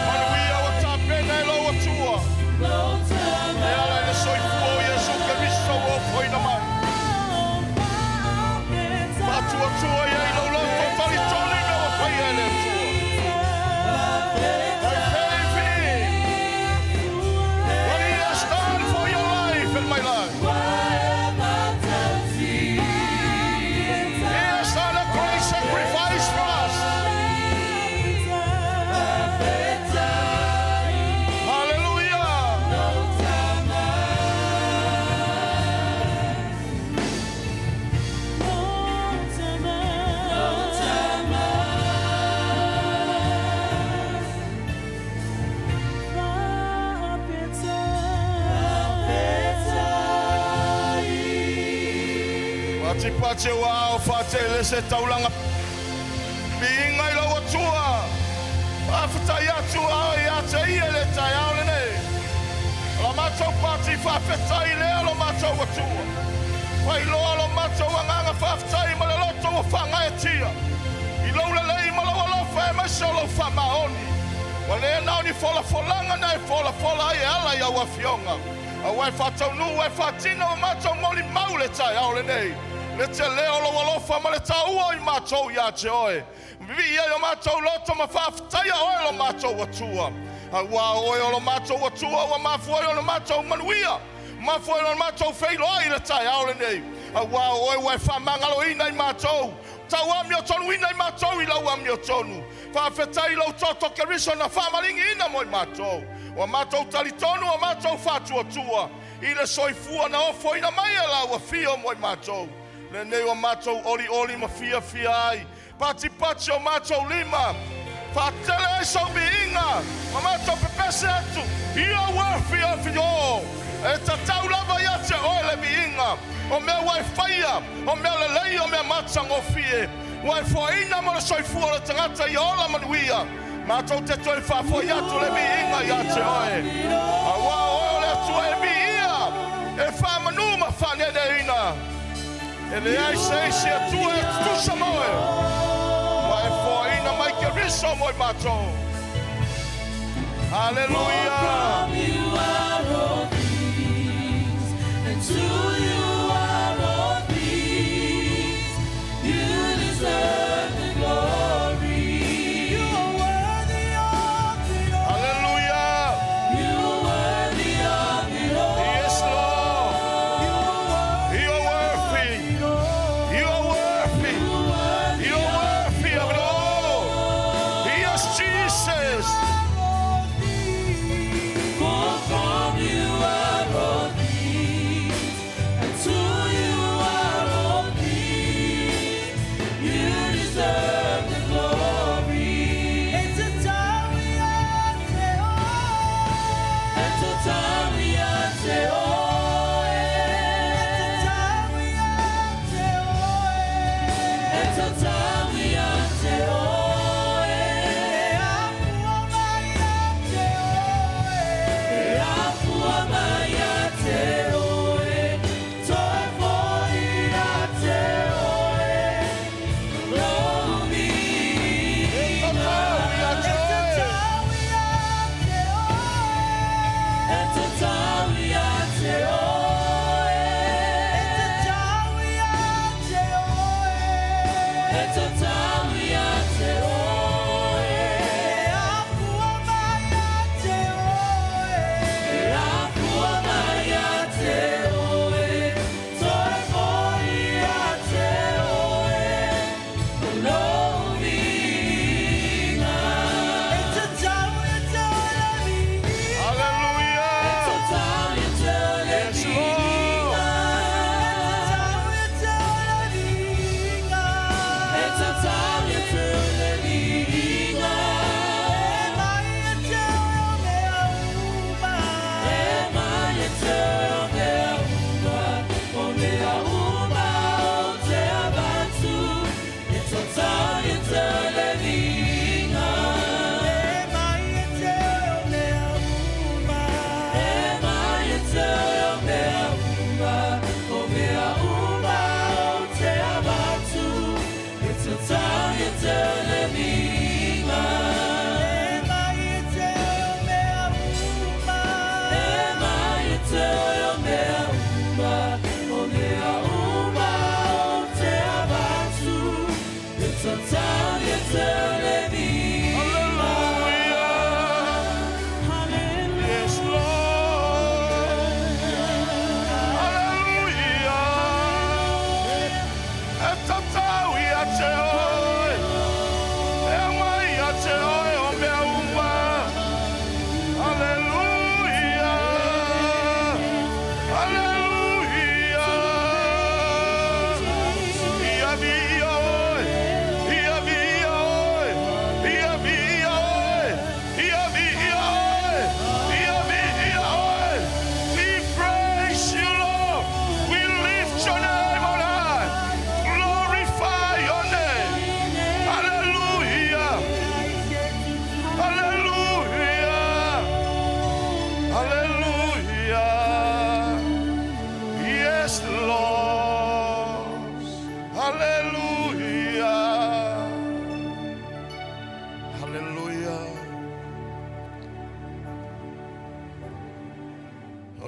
Manuia ua tapena e lou Atua. E ala i le soifua o Iesu Keriso ua ofoina mai. Faatuatua ia i lou loto talitonu mea ua faia e le Atua. By faith in what he has done for your life and my life. He has done a great sacrifice for us. Hallelujah. Patipati ua ao faatele se taulaga piiga i lau Atua. Faafetai atu ao ia te ia le taeao lenei. O la matou pati faafetai lea lo matou Atua. Failoa lo matou agaga faafetai ma le loto ua faagaeetia. I lou lelei ma lou alofa. alofa aemaise o lou faamaoni. Ua le na o ni folafolaga na e folafola ai e ala i au afioga, a ua e faataunuu ua e faatino ua matou molimau i le taeao lenei, le tele o lou alofa ma le taua o i matou ia te oe. Vivii ai o matou loto ma faafetaia oe lo matou Atua. Aua o oe o lo matou Atua ua mafua ai ona matou manuia, mafua ai ona matou feiloai i le taeao lenei. Aua o oe ua e faamagaloina i matou, tau amiotonuina i matou i lau amiotonu. Faafetai i lou toto Keriso na faamaligiina mo i matou. Ua matou talitonu, ua matou faatuatua i le soifua na ofoina mai e lau afio mo i matou. Lenei ua matou olioli ma fiafia ai, patipati o matou lima, faatele ai sau viiga, ma matou pepese atu, You are worthy of it all. E tatau lava ia te oe le viiga, o mea ua e faia, o mea lelei, o mea matagofie, ua e foaina mo le soifua o le tagata ia ola manuia. Matou te toe faafoi atu le viiga ia te oe, aua o oe o le Atua e viia, e faamanu ma faaneeneeina. E leai se isi Atua e tutusa ma oe, ua e foaina mai Keriso mo i matou. Haleluia! From you are all things, and to you are all things. You deserve the glory. You are worthy of it all. Haleluia! You are worthy of it all. Yes, Lord! You are worthy. You are worthy! You are worthy! You are You are worthy of it all! Yes, Jesus!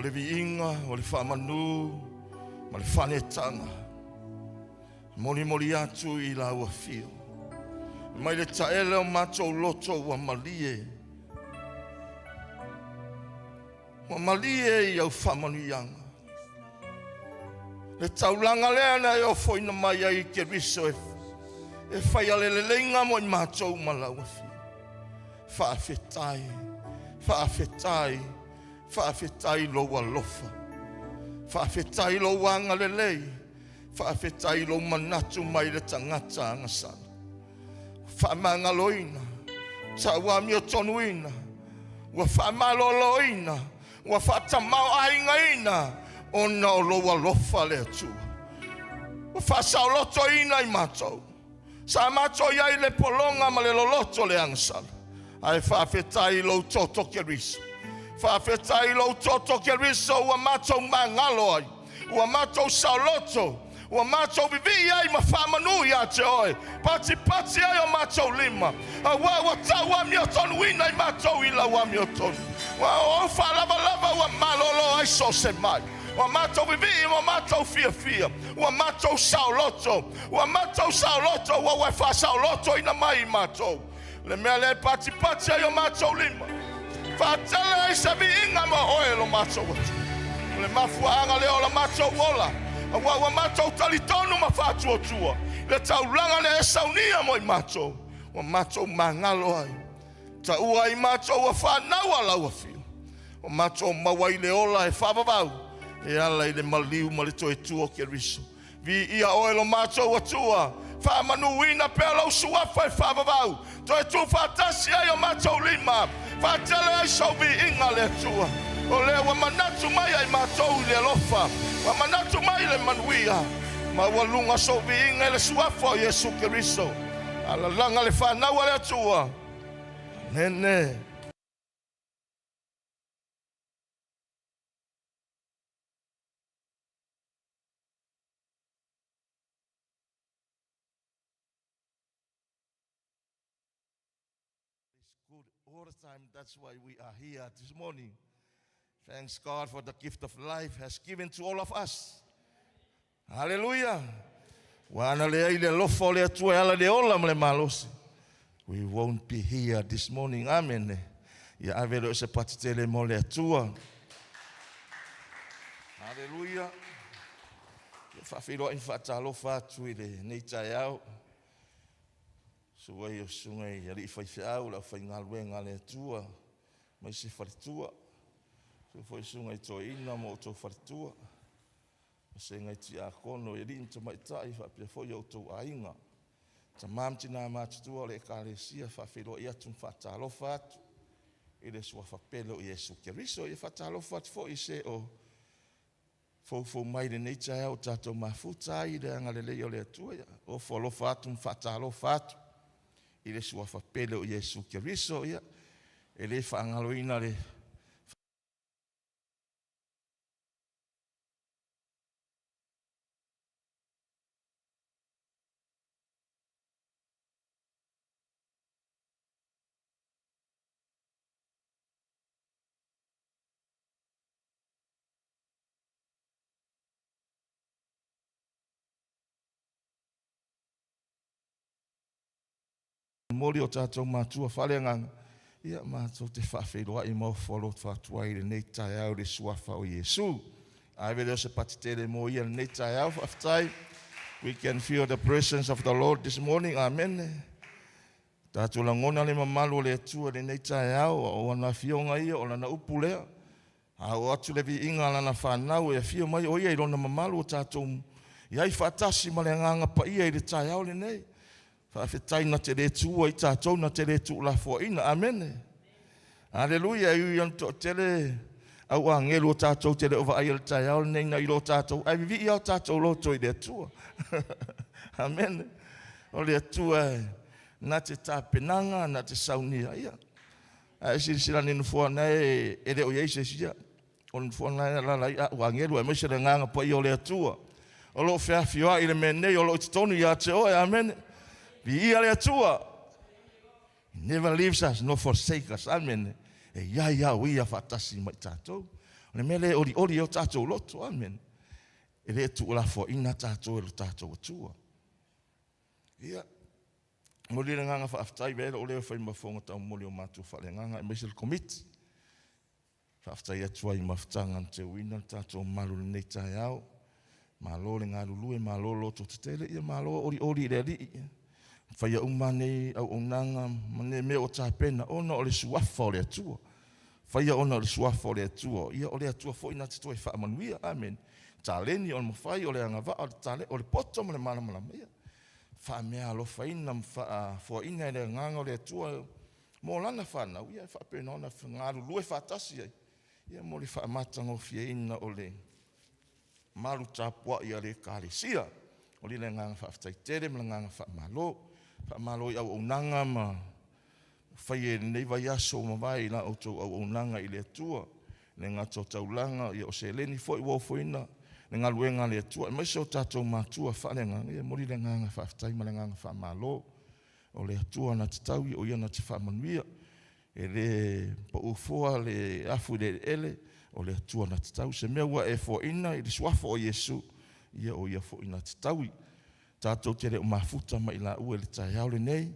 O le viiga, o le faamanu ma le faaneetaga, molimoli atu i lau afio. Mai le taele o matou loto ua malie, ua malie i au faamanuiaga. Le taulaga lea na e ofoina mai ai i Keriso e, e faia le leleiga mo i matou ma lau afio. Faafetai, faafetai, faafetai lou alofa. Faafetai lou agalelei. Faafetai lou manatu mai le tagata agasala. Faamagaloina, tauamiotonuina, ua faamaloloina, ua faatamaoaigaina ona o lou alofa le Atua. Ua faasaolotoina i matou. Sa matou i ai i le pologa ma le loloto le agasala. Ae faafetai i lou toto Keriso. Faafetai i lou toto Keriso ua matou magalo ai, ua matou saoloto, ua matou vivii ai ma faamanu ia te oe, patipati ai o matou lima, auā ua tau amiotonuina i matou i lau amiotonu. Ua o au faalavalava ua malolo ai so o se mai. Ua matou vivii, ua matou fiafia, ua matou saoloto, ua matou saoloto, ua ua e faasaolotoina mai i matou. Le mea lea e patipati ai o matou lima, faatele ai se viiga ma oe lo matou Atua. O le mafuaaga lea o la matou ola, auā ua matou talitonu ma faatuatua le taulaga lea e saunia mo i matou, ua matou magalo ai, taua ai matou ua fanau a lau afio, ua matou maua ai le ola e faavavau e ala i le maliu ma le toe tu o Keriso. Viia oe lo matou Atua, faamanuina pea lou suafa e faavavau, toe tuufaatasi ai o matou lima, faatele ai sou viiga le Atua. O lea ua manatu mai ai matou i le alofa, ua manatu mai i le manuia, maualuga sou viiga i le suafa o Iesu Keriso. Alalaga le fanau a le Atua. Amene. It's good all the time. That's why we are here this morning. Thanks God for the gift of life has given to all of us. Hallelujah. Ua ana lea i le alofa o le Atua e ala le ola ma le malosi. We won't be here this morning. Amen. Ia ave lea o se pati tele mo le Atua. Hallelujah. Ia faafeiloai ma faatalofa atu i lenei taeao. Susu ai o susuga i alii faifeau, le aufaigaluega a le Atua, mai se faletua. Susu foi susuga i toeaina ma outou faletua. Vasega i tiakono i alii ma tamaitai faapea foi o outou aiga. Tama ma tina matutua o le Ekalesia, faafeiloai atu ma faatalofa atu i le suafa pele o Iesu Keriso. Ia faatalofa atu foi i se o foufou mai lenei taeao o tatou mafuta ai i le agalelei o le Atua. Ia ofo alofa atu ma faatalofa atu i le suafa pele o Iesu Keriso. Ia e le faagaloina le Momoli o tatou matua faaleagaga, ia matou te faafeiloai ma ofo alofa atu ai i lenei taeao i le suafa o Iesu. Ave lea o se pati tele mo ia lenei taeao, faafetai. We can feel the presence of the Lord this morning. Amen. Tatou lagona le mamalu o le Atua i lenei taeao, o ana afioga ia, o lana upu lea. A oo atu le viiga a lana fanau e afio mai o ia i lona mamalu o tatou i ai faatasi ma le Agaga Paia i le taeao lenei. Faafetai na te le tuua i tatou, na te le tuulafoaiina. Amene. Aleluia. E ui ona toatele au agelu o tatou te le o vaaia i le taeao lenei na i lo tatou, ae vivii lava o tatou loto i le Atua. Amene. O le Atua na te tapenaga, na te saunia. Ia, a e silasila ane i nofoa na e le o i ai se isi, ia, o le nofoa na e alaala ai au agelu, aemaise le Agaga Paia o le Atua. O lo o feafioai i le mea nei, o lo o i totonu ia te oe. Amene. Viia le Atua. He never leaves us nor forsake us. Amene. E i ai au ia faatasi ma i tatou. O le mea lea e olioli ai o tatou loto. Amene. E le tuulafoaiina tatou e lo tatou Atua. Ia, momoli le agaga faafetai, avea ai lou leo e fai ma fofoga taumoli o matou faaleagaga aemaise le Komiti. Faafetai atu ai i mafutaga na teuina le tatou malu i lenei taeao. Malo le galulue, malo loto tetele, ia malo olioli i le Alii. Faia uma nei auaunaga ma nei mea ua tapena ona o le suafa o le Atua. Faia ona o le suafa o le Atua. Ia o le Atua foi na te toe faamanuia. Amene. Taleni o le mafai, o le agavaa, o le tale, o le poto ma le malamalama. Ia faameaalofaina ma faafoaiina e le agaga o le Atua mo lana fanau, ia e faapena ona galulue faatasi ai, ia mo le faamatagofieina o le malu tapuai a le Ekalesia. O le agaga faafetai tele ma le agaga faamalo. Faamalo i auaunaga ma faia i lenei vaiaso ua mavae i la outou auaunaga i le Atua, le gata o taulaga, ia o seleni foi ua ofoina le galuega a le Atua, aemaise o tatou matua faaleagaga, ia momoli le agaga faafetai ma le agaga faamalo. O le Atua na te taui, o Ia na te faamanuia. E le pau foa le afu i le eleele, o le Atua na te taui. Se mea ua e foaina i le suafa o Iesu, ia o Ia foi na te taui. Tatou te le o mafuta ma i laua i le taeao lenei,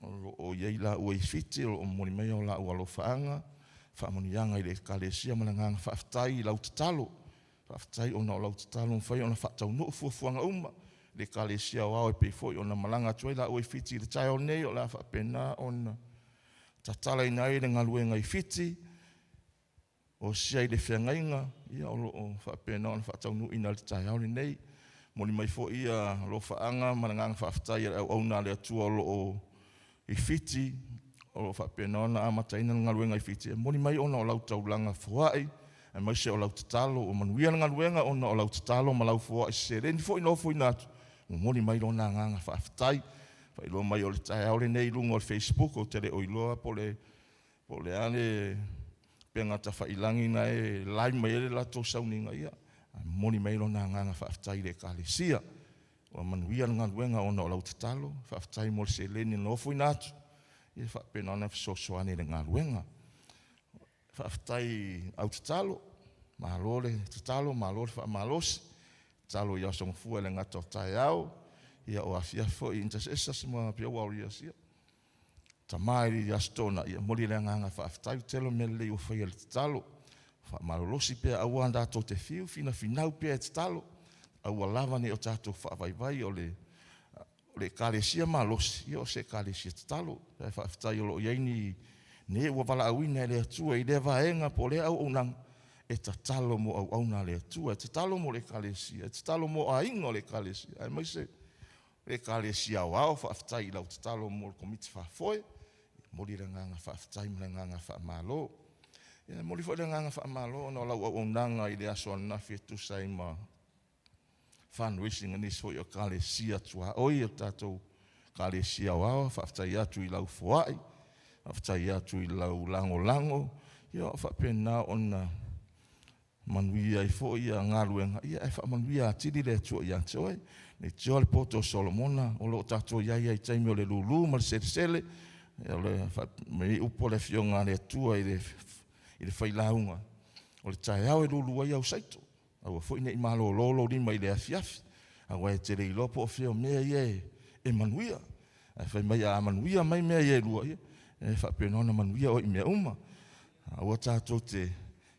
o lo o i ai laua i Fiti, o lo o momoli mai o laua alofaaga, faamanuiaga i le Ekalesia ma le agaga faafetai i lau tatalo. Faafetai ona o lau tatalo ua mafai ona faataunuu fuafuaga uma i le Ekalesia Aoao e pei foi ona malaga atu ai laua i Fiti i le taeao nei, o le a faapena ona tatalaina ai le galuega i Fiti, o sia i le feagaiga, ia o lo o faapena ona faataunuuina i le taeao lenei. Momoli mai foi ia alofaaga ma le agaga faafetai a le auauna a le Atua o lo o i Fiti, o lo o faapena ona amataina le galuega i Fiti, e momoli mai ona o lau taulaga foai, aemaise o lau tatalo, ua manuia le galuega ona o lau tatalo ma lau foai seleni foi na ofoina atu, momoli mai lona agaga faafetai. Faailoa mai o le taeao lenei i luga o le Facebook, ou te le o iloa po o le a le upega tafailagi na e live mai ai le latou sauniga, ia momoli mai lona agaga faafetai i le Ekalesia. Ua manuia le galuega ona o lau tatalo, faafetai mo le seleni na ofoina atu, ia faapena ona fesoasoani i le galuega. Faafetai au tatalo, malo le tatalo, malo le faamalosi, tatalo i Aso Gafua e le gata o taeao, ia o afiafi foi i intercessors ma prayer warriors, ia tama i Aso Toonai, ia momoli le agaga faafetai, tele o mea lelei ua faia i le tatalo. Faamalolosi pea, aua tatou te fiu, finafinau pea e tatalo, aua lava ne i o tatou faavaivai o le Ekalesia malosi, ia o se Ekalesia tatalo. Ae faafetai o lo o i ai ni e ua valaauina e le Atua i lea vaega po o lea auaunaga, e tatalo mo auauna a le Atua, e tatalo mo le Ekalesia, e tatalo mo aiga o le Ekalesia, aemaise le Ekalesia Aoao. Faafetai i lau tatalo mo le Komiti Faafoe, momoli le agaga faafetai ma le agaga faamalo. Ia, e momoli foi le agaga faamalo ona o lau auaunaga i le aso ananafi e tusa ai ma fundraising a nisi foi o Ekalesia tuaoi o tatou Ekalesia Aoao. Faafetai atu i lau foai, faafetai atu i lau lagolago, ia faapena ona manuia ai foi ia galuega, ia ae faamanuia atili le Atua ia te oe. Le tioa le poto o Solomona, o lo o tatou i ai i taimi o le lulu ma le selesele, o le mai upu o le Afioga a le Atua i le failauga, o le taeao e lulu ai au saito, aua foi ne i malolo lou lima i le afiafi, aua e te le iloa po o fea o mea ia e manuia. Ae fai mai a manuia mai mea ia e lua, ia e faapena ona manuia oe i mea uma. Aua tatou te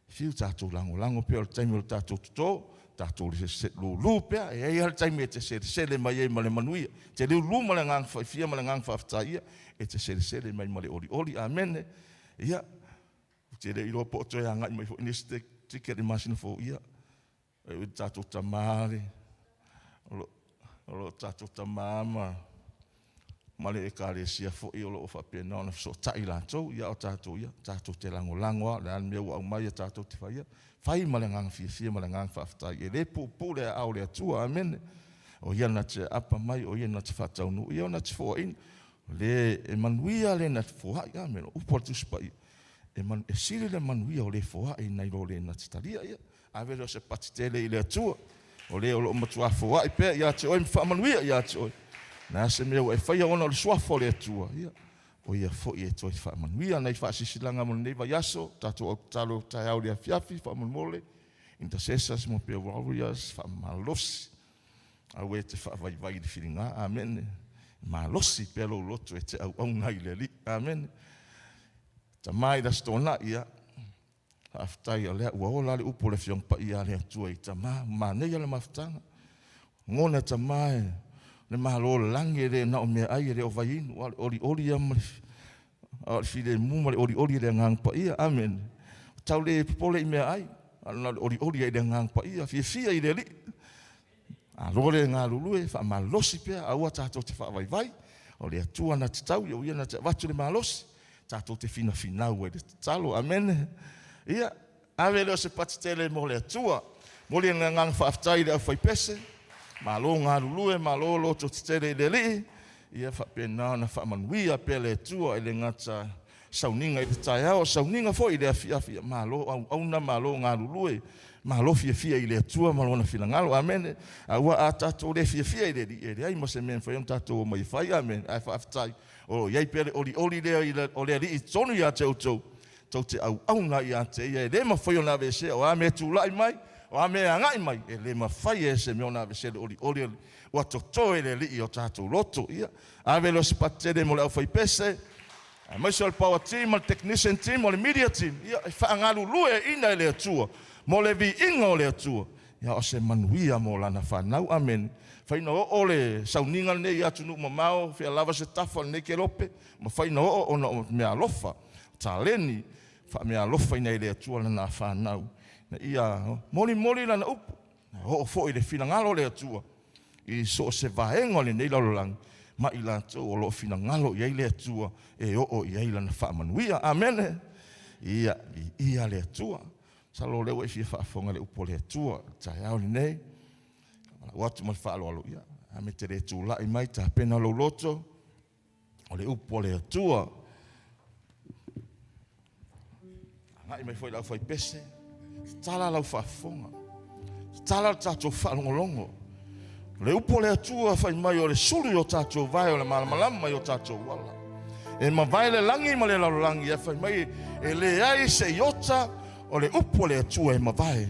fiu tatou lagolago pea o le taimi o le tatou toto, tatou lulu pea, e i ai lava le taimi e te selesele mai ai ma le manuia. Te lulu ma le agaga faifia ma le agaga faafetai, ia, e te selesele mai ma le olioli. Amene. Ia, ou te le iloa po o toe agai mai foi nisi ticket i masina fou, ia, e ui tatou tamā le, o lo o tatou tamā ma le Ekalesia foi o lo o faapena ona fesootai latou, ia o tatou, ia, tatou te lagolago lava, o le a le mea ua aumai e tatou te faia, fai ma le agaga fiafia ma le agaga faafetai, e le puupuu le aao o le Atua. Amene. O ia na te aapa mai, o ia na te faataunuu, ia na te foaina. O le e manuia le na te foai, amene, o upu a le Tusi Paia, e sili le manuia o le foai nai lo le na te talia. Ia, ave lea o se pati tele i le Atua, o le o lo o matua foai pea ia te oe ma faamanuia ia te oe. Na se mea ua e faia ona o le suafa o le Atua, ia, O ia foi e toe faamanuia nai faasilasilaga mo lenei vaiaso, tatou au tatalo taeao i le afiafi faamolemole, intercessors mo pea warriors faamalosi. Aua e te faavaivai i le filiga. Amene. Malosi pea lou loto e te auauna ai i le Alii. Amene. Tama i le Aso Toonai, ia, faafetai o lea ua ola le upu o le Afioga Paia a le Atua i tama, manaia le mafutaga. Gona tama e le Malo o le lagi e le na o meaai e le o vaiinu, a o le olioli ia ma le, a o le filemu ma le olioli i le Agaga Paia. Amene. Tau le popole i meaai, a na o le olioli ia i le Agaga Paia, fiafia i le Alii. Alo le galulue, faamalosi pea, aua tatou te faavaivai, o le Atua na te tau, o ia na te avatu le malosi, tatou te finafinau ai i le tatalo. Amene. Ia, ave lea o se pati tele mo le Atua. Momoli le agaga faafetai i le aufaipese, malo galulue, malo loto tetele i le Alii, ia faapena ona faamanuia pea le Atua i le gata sauniga i le taeao, sauniga foi i le afiafi. Ia malo auauna, malo galulue, malo fiafia i le Atua ma lona finagalo. Amene. Aua a tatou le fiafia i le Alii, e leai ma se mea e mafai ona tatou omai e fai. Amene. Ae faafetai o i ai pea le olioli lea o le Alii i totonu ia te outou, tou te auauna ia te ia, e le mafai ona aveesea. O a mea e tulai mai, o a mea e agai mai, e le mafai e se mea ona aveesea le olioli ua totoe le Alii o tatou loto. Ia, ave lea o se pati tele mo le aufaipese, aemaise o le power team, o le technician team, o le media team, ia, e faagalueina e le Atua mo le viiga o le Atua. Ia, o se manuia mo lana fanau. Amene. Faina oo le sauniga lenei i atunuu mamao, fea lava se tafa o lenei kelope, ma faina oo ona o mea alofa, taleni, faameaalofa ina i le Atua lana fanau. Na ia molimoli lana upu, oo foi le finagalo o le Atua i so o se vaega o lenei lalolagi, ma i latou o loo finagalo i ai le Atua e oo i ai lana faamanuia. Amene. Ia, viia le Atua. Masalo o lea ua e fia faafofoga i le upu o le Atua i le taeao lenei. Lau atu ma le faaaloalo, ia, a me te le tulai mai, tapena lou loto, o le upu o le Atua. Agai mai foi le aufaipese, tatala lau faafofoga, tatala le tatou faalogologo. O le upu o le Atua fai mai o le sulu i o tatou vae, o le malamalama i o tatou ala. E mavae le lagi ma le lalolagi, e fai mai e leai se iota o le upu o le Atua e mavae.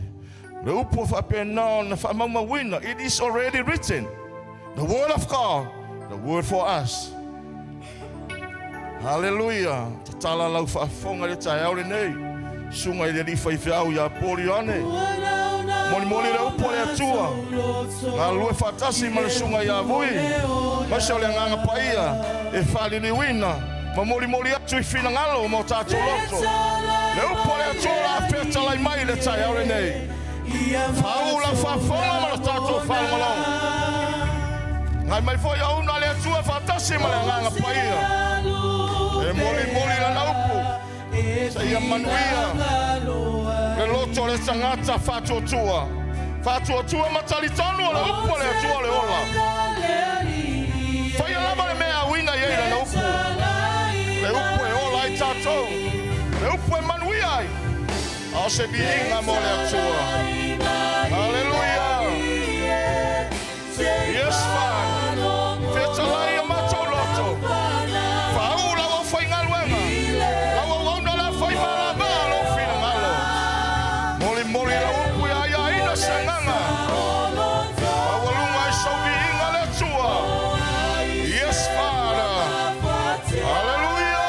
Le upu o faapena ona faamaumauina, it is already written. The word of God, the word for us. Hallelujah. Tatala lau faafofoga i le taeao lenei. Susuga i le alii faifeau ia Paul Ioane. Molimoli le upu a le Atua. Galulue faatasi ma le susuga ia Vui. Aemaise o le Agaga Paia e faaliliuina ma molimoli atu i finagalo ma o tatou loto. Le upu a le Atua o le a fetalai mai i le taeao lenei. Faauu lau faafofoga ma lo tatou faalogologo. Agai mai foi auauna a le Atua faatasi ma le Agaga Paia e molimoli lana upu seia manuia le loto o le tagata faatuatua. Faatuatua ma talitonu o le upu a le Atua o le ola. Faia lava le mea e auina i ai lana upu. Le upu e ola ai tatou. Le upu e manuia ai. A o se viiga mo le Atua. Haleluia. Yes, Father. Fetalai o matou loto. Faauu lau aufaigaluega. Lau auauna la fai malama lou finagalo. Molimoli lau upu ia aiaina se agaga. Maualuga ai sou viiga le Atua. Yes, Father. Haleluia.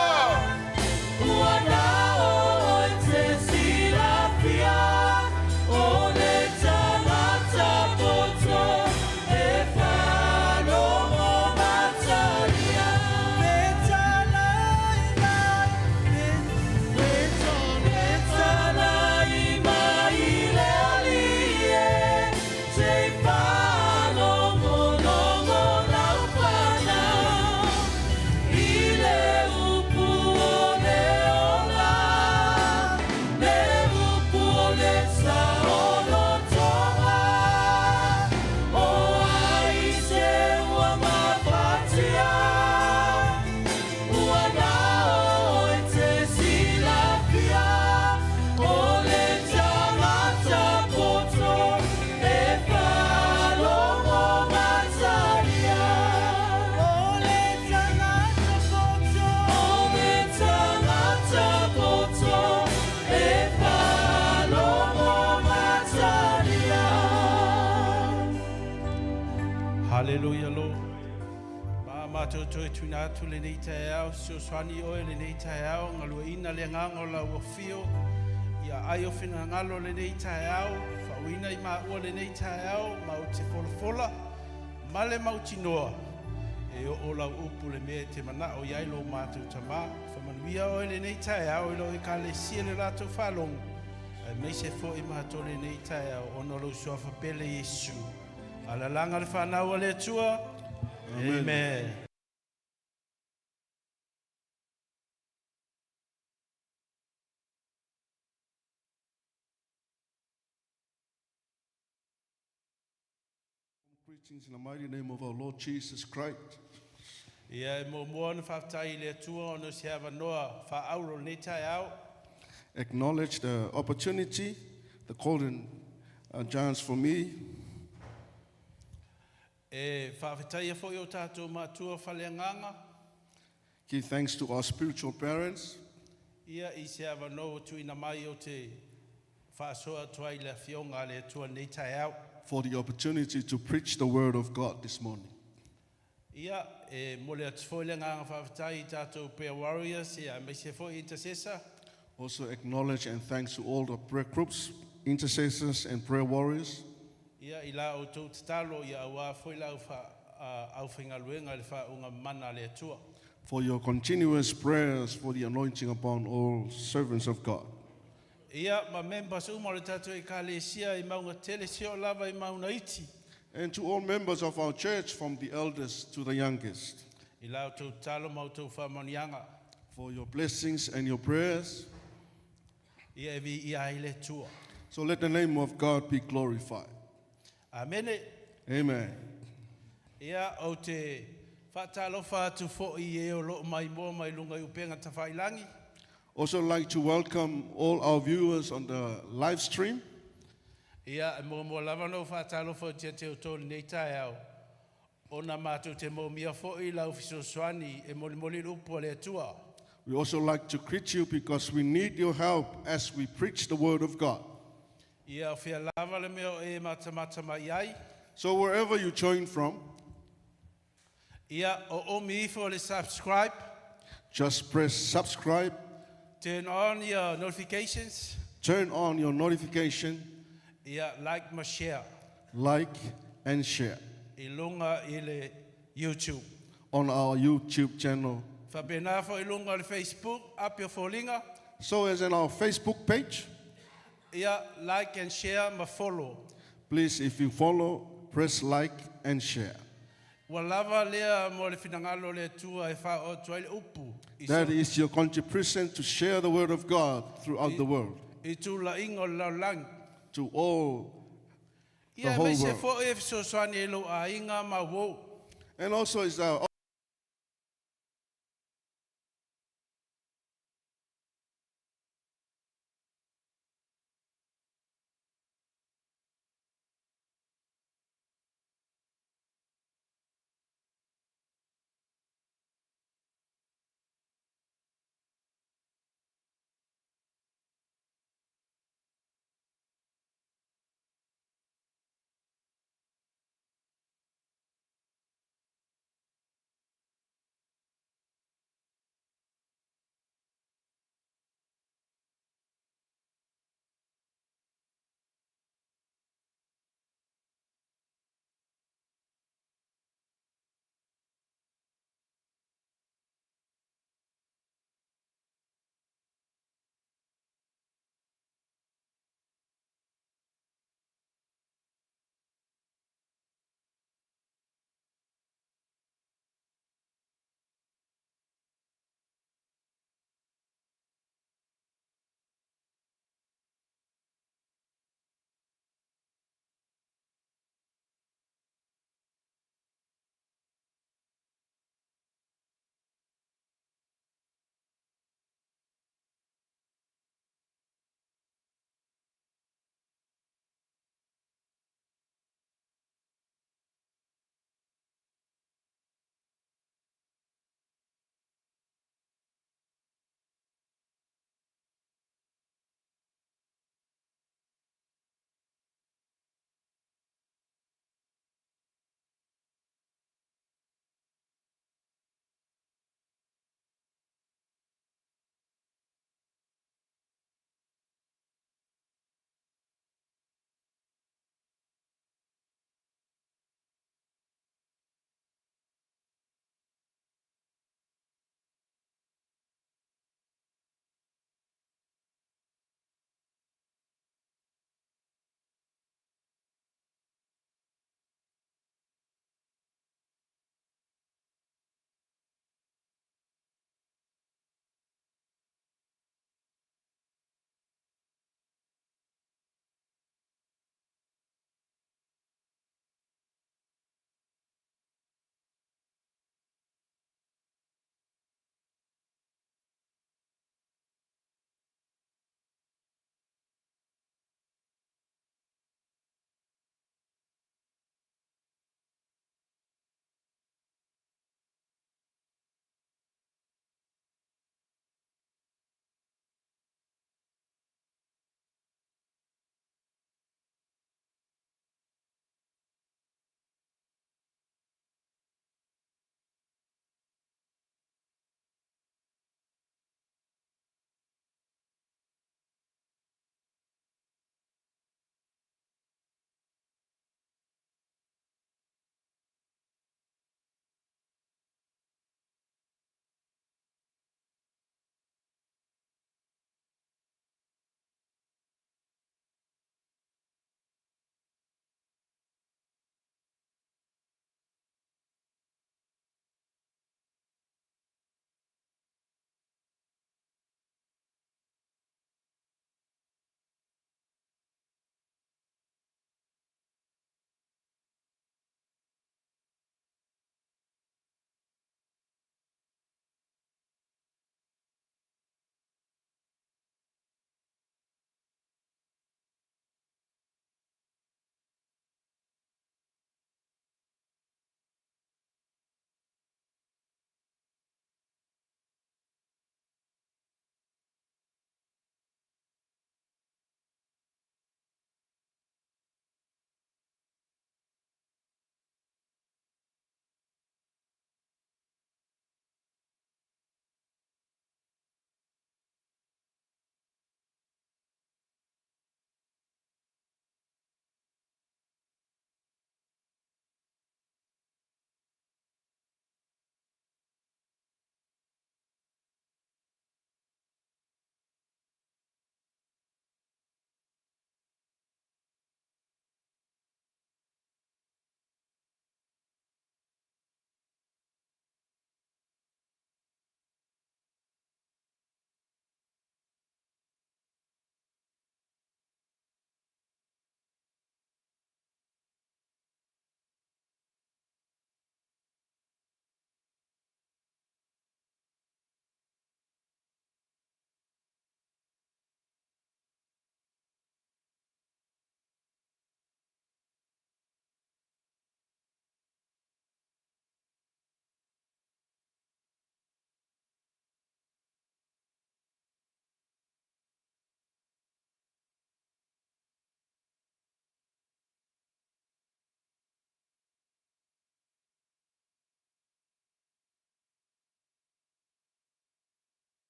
Hallelujah, Lord. Ma matou toe tuuina atu lenei taeao, fesoasoani oe lenei taeao, galueaiina le agaga o lau afio, ia aai o finagalo lenei taeao, faauuina i maua lenei taeao, ma ou te folafola, ma le mautinoa, e oo lau upu le mea e te manao i ai lo matou tamā. Faamanuia oe lenei taeao i lau ekalesia le latou faalogo, aemaise foi matou lenei taeao, ona o lou suafa pele Iesu. Alalaga le whanau a le Atua. Amen. Amen. Greetings in the mighty name of our Lord Jesus Christ. Ia e muamua ona faafetai i le Atua ona o se avanoa faaauro lenei taeao. Acknowledge the opportunity, the golden chance for me E faafetaia foi o tatou matua faaleagaga Give thanks to our spiritual parents ia i se avanoa ua tuuina mai ou te faasoa atu ai le afioga a le Atua lenei taeao. For the opportunity to preach the word of God this morning. Ia e momoli atu foi le agaga faafetai i tatou prayer warriors ia aemaise foi intercessor. Also acknowledge and thanks to all the prayer groups, intercessors, and prayer warriors Ia i la outou tatalo ia auā foi le aufaigaluega i le faauuga mana a le Atua. For your continuous prayers for the anointing upon all servants of God. Ia ma members uma o le tatou ekalesia i Maugatele seia oo lava i Maugaiti. And to all members of our church, from the eldest to the youngest, I la outou tatalo ma outou faamanuiaga. For your blessings and your prayers. Ia e viia ai le Atua. So let the name of God be glorified. Amene. Amen. Ia ou te faatalofa atu foi i e o loo maimoa mai luga i upega tafailagi. Also like to welcome all our viewers on the live stream. Ia e muamua lava ona ou faatalofa atu ia te outou lenei taeao, ona matou te moomia foi lau fesoasoani e molimoli le upu a le Atua. We also like to greet you because we need your help as we preach the word of God. Ia o fea lava le mea o e matamata mai ai. So wherever you join from, Ia oomi ifo le subscribe. Just press subscribe, Turn on your notifications. Turn on your notification, Ia like ma share. Like and share I luga i le YouTube. On our YouTube channel. Faapena foi i luga o le Facebook, api o foliga. So as in our Facebook page, Ia like and share ma follow. Please, if you follow, press like and share. Ua lava lea mo le finagalo o le Atua e faaoo atu ai le upu. I That so, is your contribution to share the word of God throughout the world i tulaga o le lalolagi. To all the Ia whole aemaise world. foi e fesoasoani i lou aiga ma uou. And also is our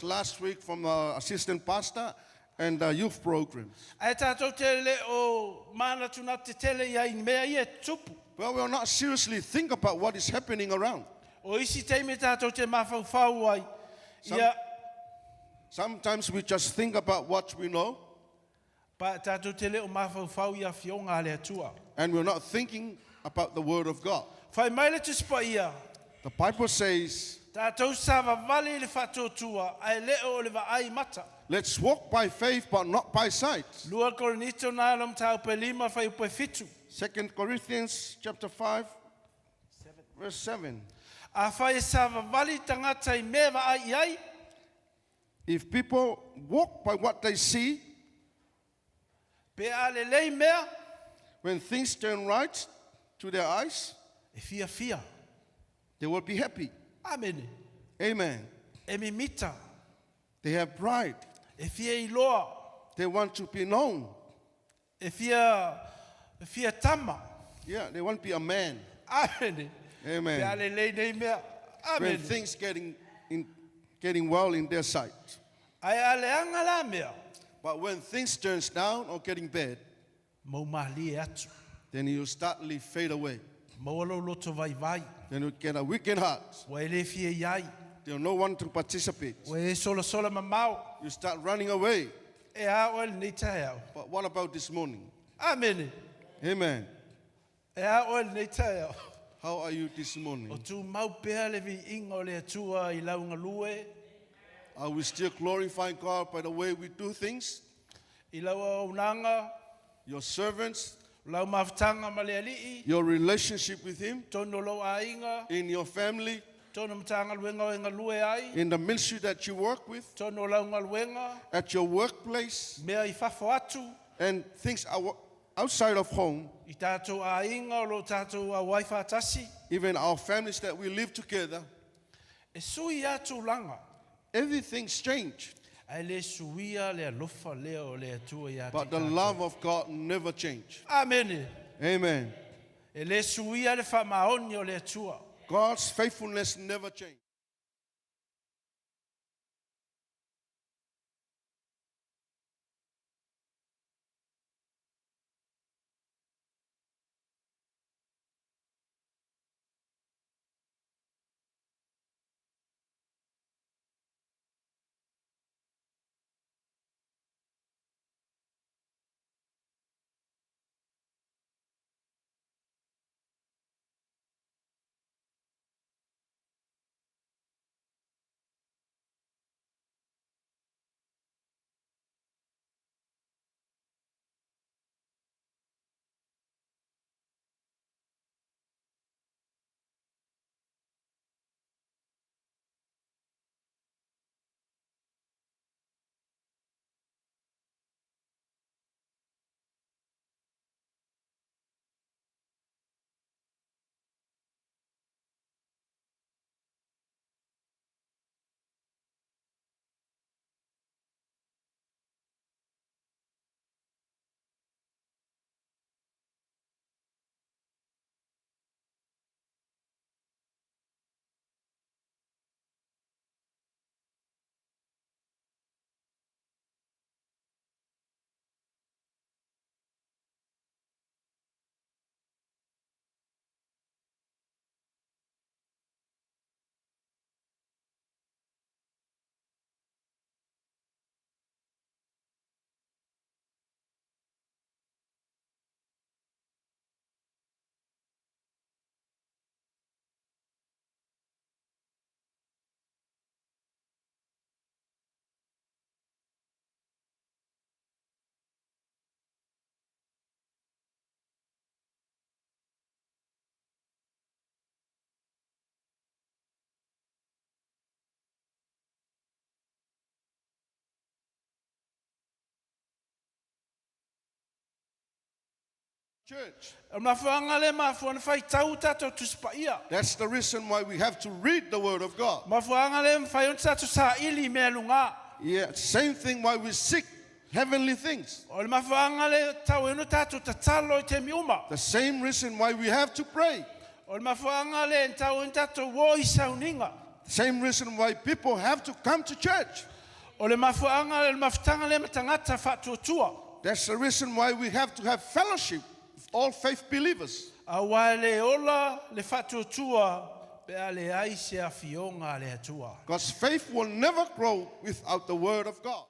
Last week from our assistant pastor and the youth programs. Ae tātou te le o mānatunatu tele ia i mea ia e tupu. Well, we will not seriously think about what is happening around. O isi teime tātou te mawhauwhau ai. Ia, Sometimes we just think about what we know pa tātou te le o mawhauwhau ia fionga a le atua. and we're not thinking about the Word of God. Whai mai le tusipa ia, The Bible says, tātou sāwawale i le whātōtua, ai leo o le vaai mata. let's walk by faith but not by sight. Lua Korinito nā lo mtāu pe lima whai upe fitu. 2 Corinthians chapter 5 verse 7. A whai e sāwawale tangata i mea vaai i ai, If people walk by what they see, pe a le lei mea, when things turn right to their eyes, e fia fia. they will be happy. Amene. Amen. E mimita, They have pride. e fia iloa, They want to be known. e fia, e fia tama. Yeah, they want to be a man. Amene. Amen. Pe a le lei nei mea. When Amene. things getting in, getting well in their sight. Ai a le anga la mea, But when things turns down or getting bad, mau malie atu. then you suddenly fade away. Mau alo loto vai vai. Then you get a weakened heart. Ua e le fia iai. There's no one to participate. Ua e sola sola mamau. You start running away. E a oe le nei taeao. But what about this morning? Amene. Amen. E a oe le nei taeao. How are you this O morning? tū mau pea le vi inga o le atua i launga lue, Are we still glorifying God by the way we do things? i laua unanga, Your servants, lau mafutanga ma le alii, your relationship with Him, tono lau ainga, in your family, tono matanga luenga o inga lue ai, in the ministry that you work with, tono lau ngaluenga, at your workplace, mea i fafo atu, and things outside of home, i tātou ainga o lo tātou a waiwhatasi, even our families that we live together, e sui atu langa, everything's changed. ai le suia le alofa lea o le atua ia But te the tātou. love of God never changed. Amene. Amen. E le suia le whamaoni o le atua. God's faithfulness never changed. Church. O mafuanga le mafuana whai tau tātou tusipa ia. That's the reason why we have to read the Word of God. Mafuanga le mwhai on tātou sa ili mea lunga. Yeah, same thing why we seek heavenly things. O le mafuanga le tau eno tātou tatalo i te miuma. The same reason why we have to pray. O le mafuanga le tau eno tātou wo i sauninga. Same reason why people have to come to church. O le mafuaanga le mafutaga lea ma tagata faatuatua. That's the reason why we have to have fellowship with all faith believers. Auā e le ola le faatuatua pe a leai se afioga a le Atua. Because faith will never grow without the word of God.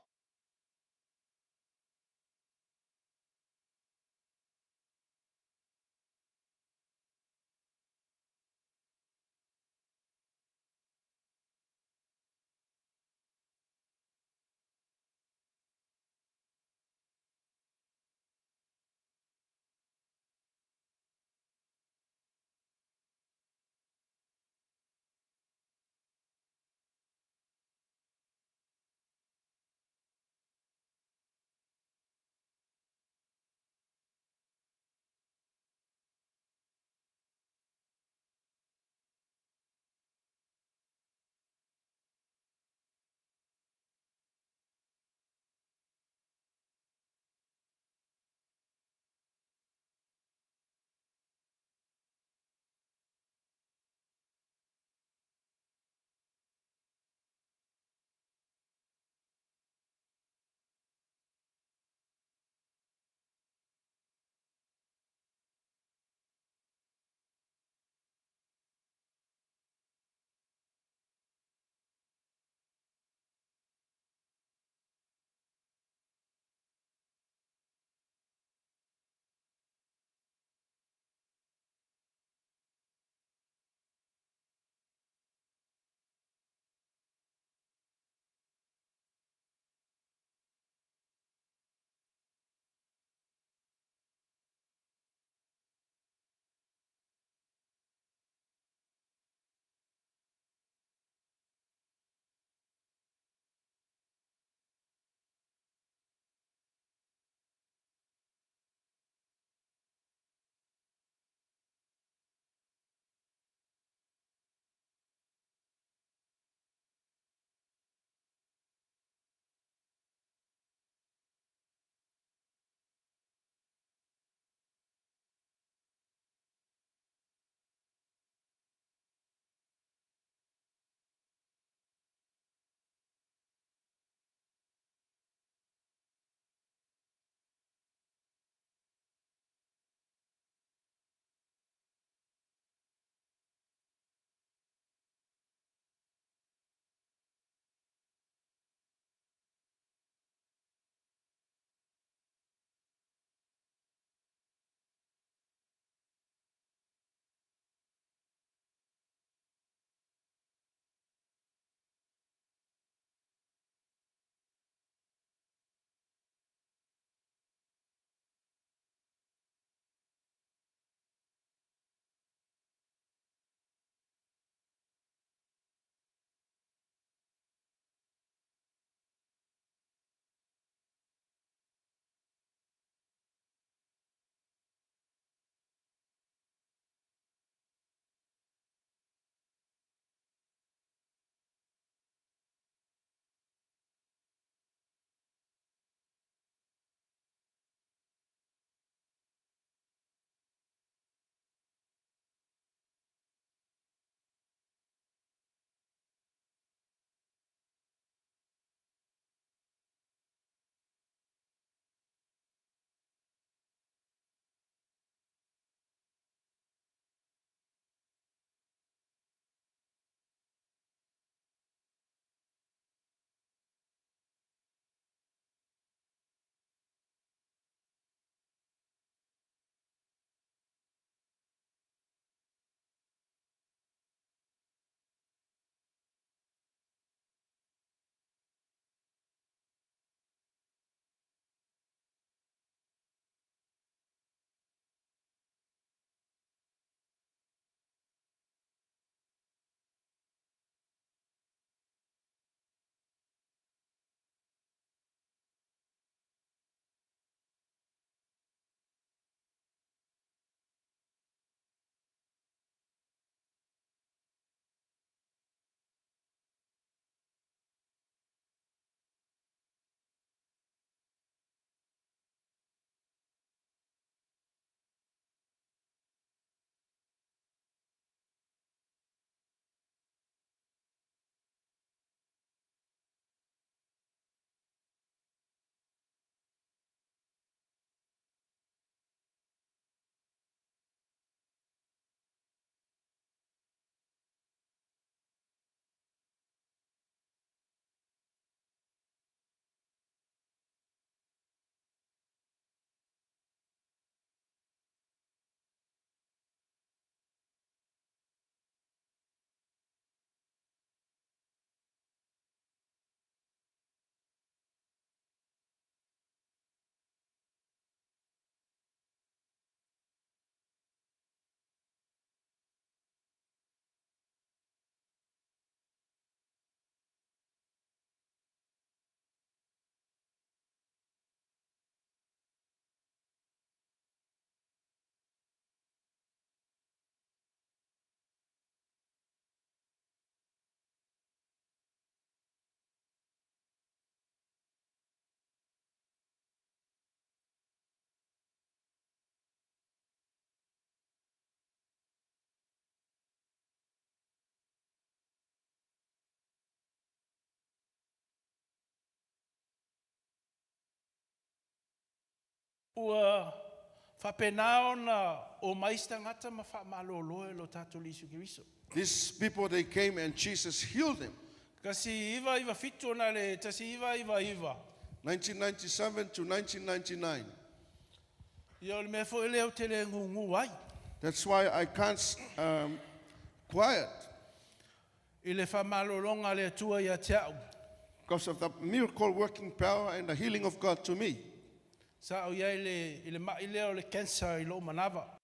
Ua faapena ona omai isi tagata ma faamalōlō e lo tatou Alii Iesu Keriso. These people, they came and Jesus healed them. 1997 na le 1999. 1997 to 1999. Ia o le mea foi lea ou te le gugū ai. That's why I can't quiet I le faamalologa a le Atua ia te au. Because of the miracle working power and the healing of God to me. Sa ou i ai le, i le ma'i lea o le cancer i lou manava.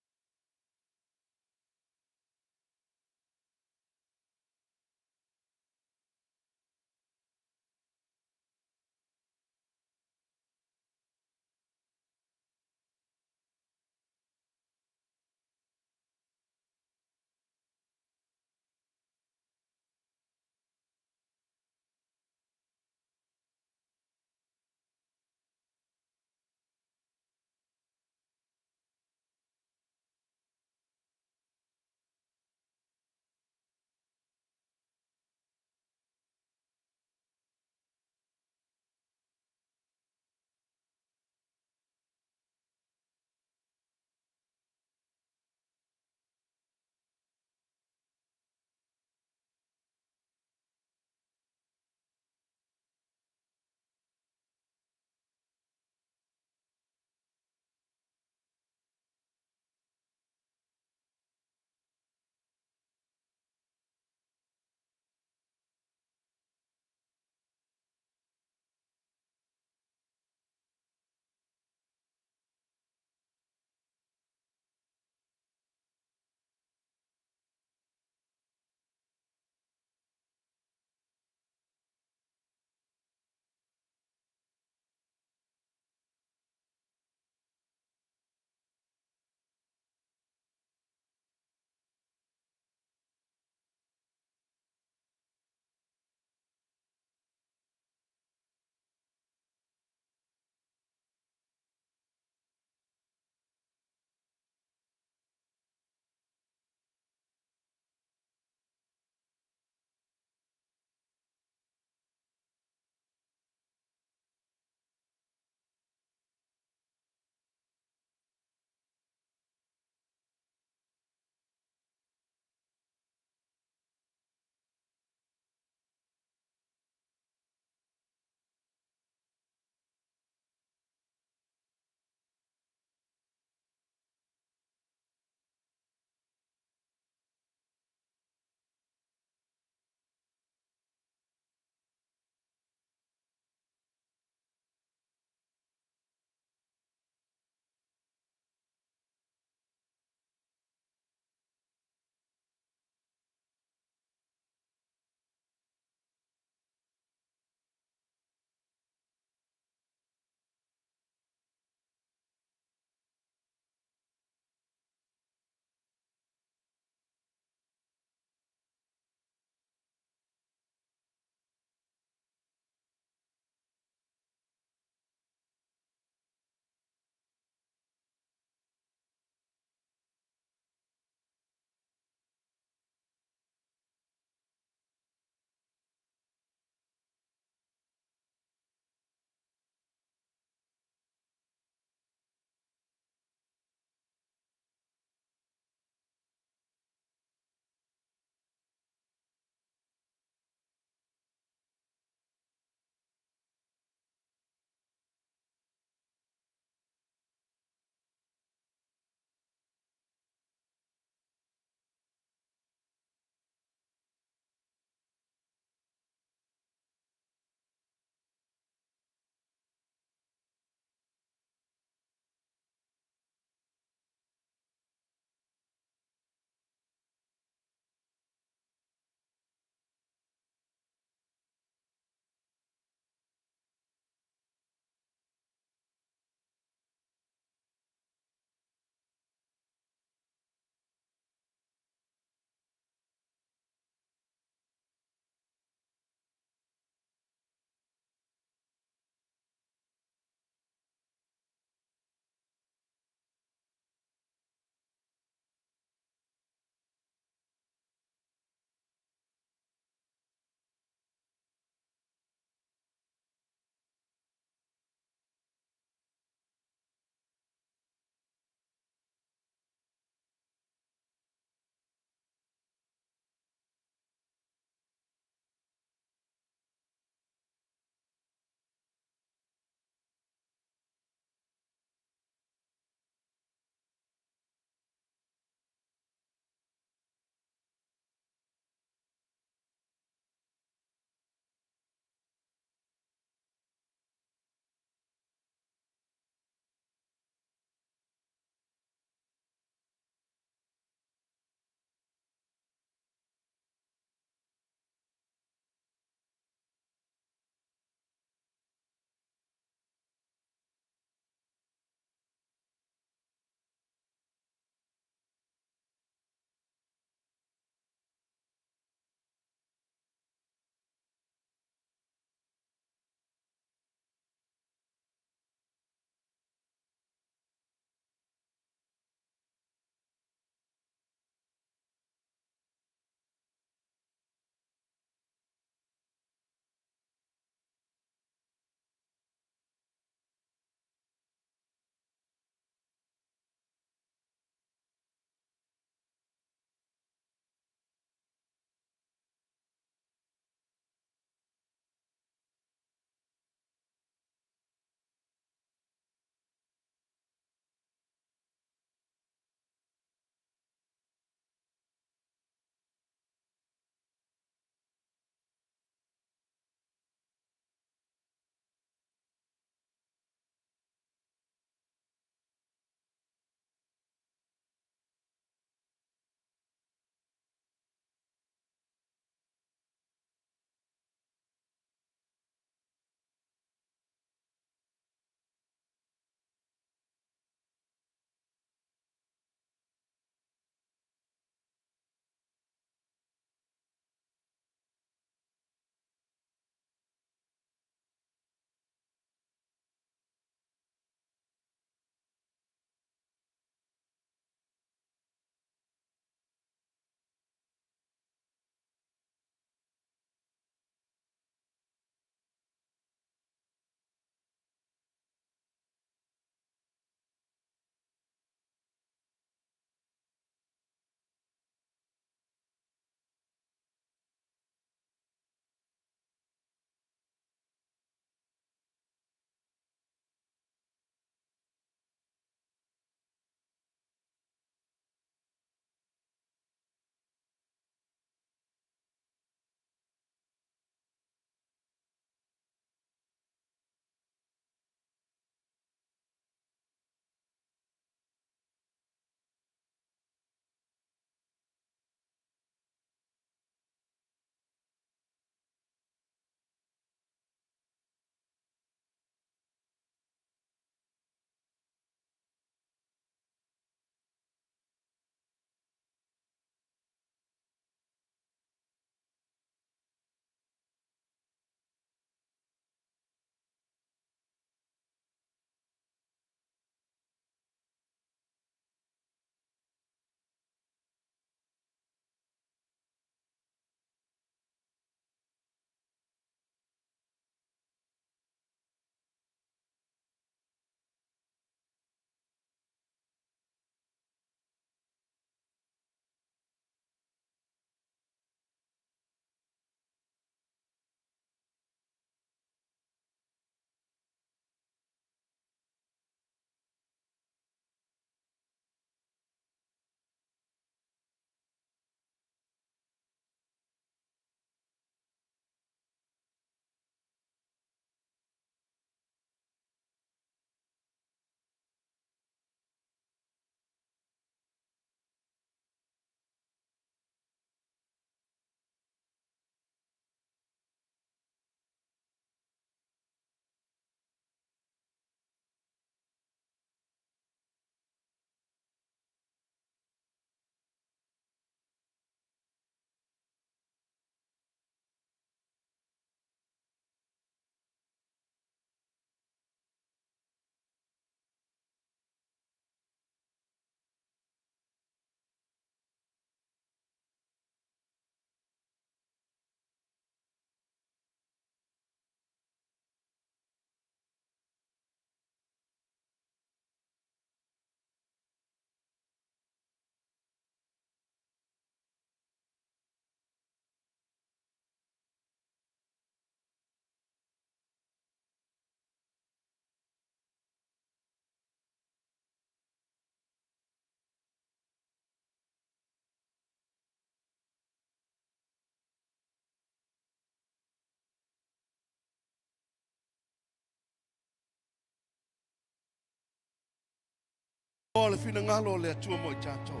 le finagalo o le Atua mo i tatou.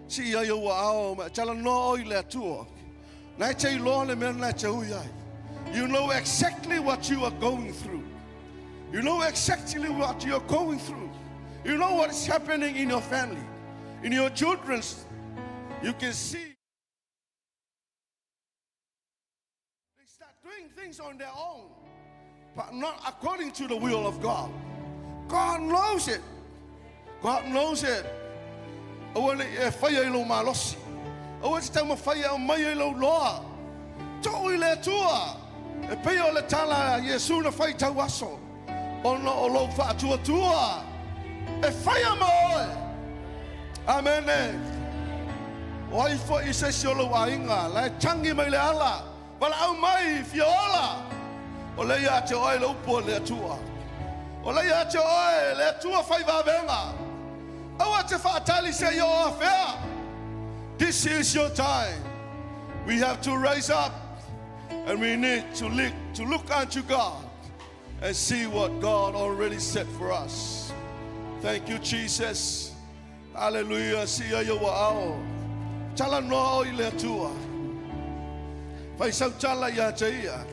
Sii ai ou aao ma e talanoa oe i le Atua. Na e te iloa le mea na e te ui ai. You know exactly what you are going through. You know exactly what you are going through. You know what is happening in your family, in your children's. You can see they start doing things on their own, but not according to the will of God. God knows it. God knows it. Aua ne i e faia i lou malosi. Aua e te taumafai e aumaia i lou loa. Tuu i le Atua. E pei o le tala a Iesu na fai i tauaso, ona o lou faatuatua e faia ma oe. Amene. O ai foi se isi o lou aiga la e tagi mai le ala, valaau mai, fia ola. O lea ia te oe le upu a le Atua. O lea ia te oe le Atua fai vavega. Aua te faatali seia oo afea. This is your time. We have to raise up and we need to look, to look unto God and see what God already set for us. Thank you, Jesus. Hallelujah. Sii ai ou aao. Talanoa oe i le Atua. Fai sau tala ia te ia.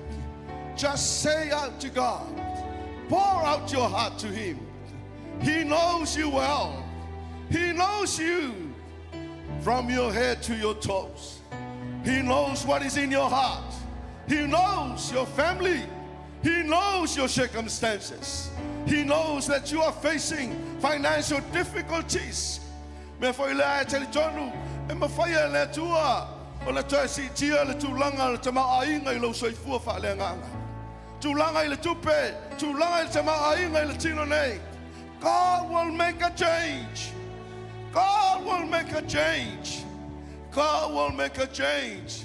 Just say out to God. Pour out your heart to Him. He knows you well. He knows you from your head to your toes. He knows what is in your heart. He knows your family. He knows your circumstances. He knows that you are facing financial difficulties. Mea foi lea e talitonu e mafai e le Atua ona toe siitia le tulaga o le tamaoaiga i lou soifua faaleagaga. Tulaga i le tupe, tulaga i le tamaoaiga i le tino nei. God will make a change. God will make a change. God will make a change.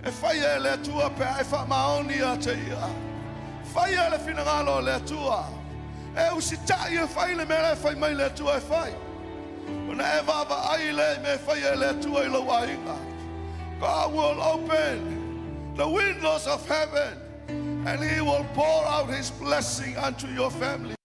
E faia e le Atua pe a e faamaoni ia te Ia. Faia le finagalo o le Atua. E usitai e fai le mea la e fai mai le Atua e fai. Ona e vaavaai lea i mea e faia e le Atua i lou aiga. God will open the windows of heaven and He will pour out His blessing unto your family.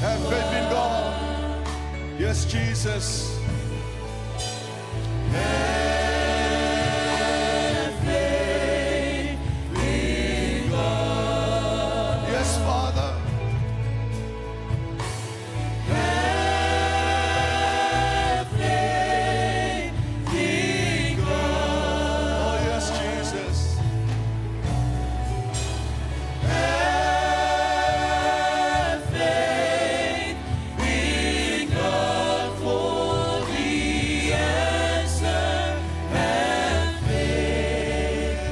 Have faith in God. Yes, Jesus. Have faith in God. Yes, Father. Have faith in God. Oh, yes, Jesus. Have faith in God for the answer. Have faith.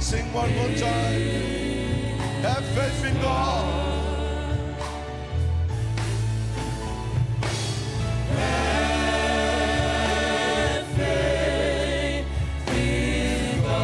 Sing one more time. Have faith in God. Have faith in God.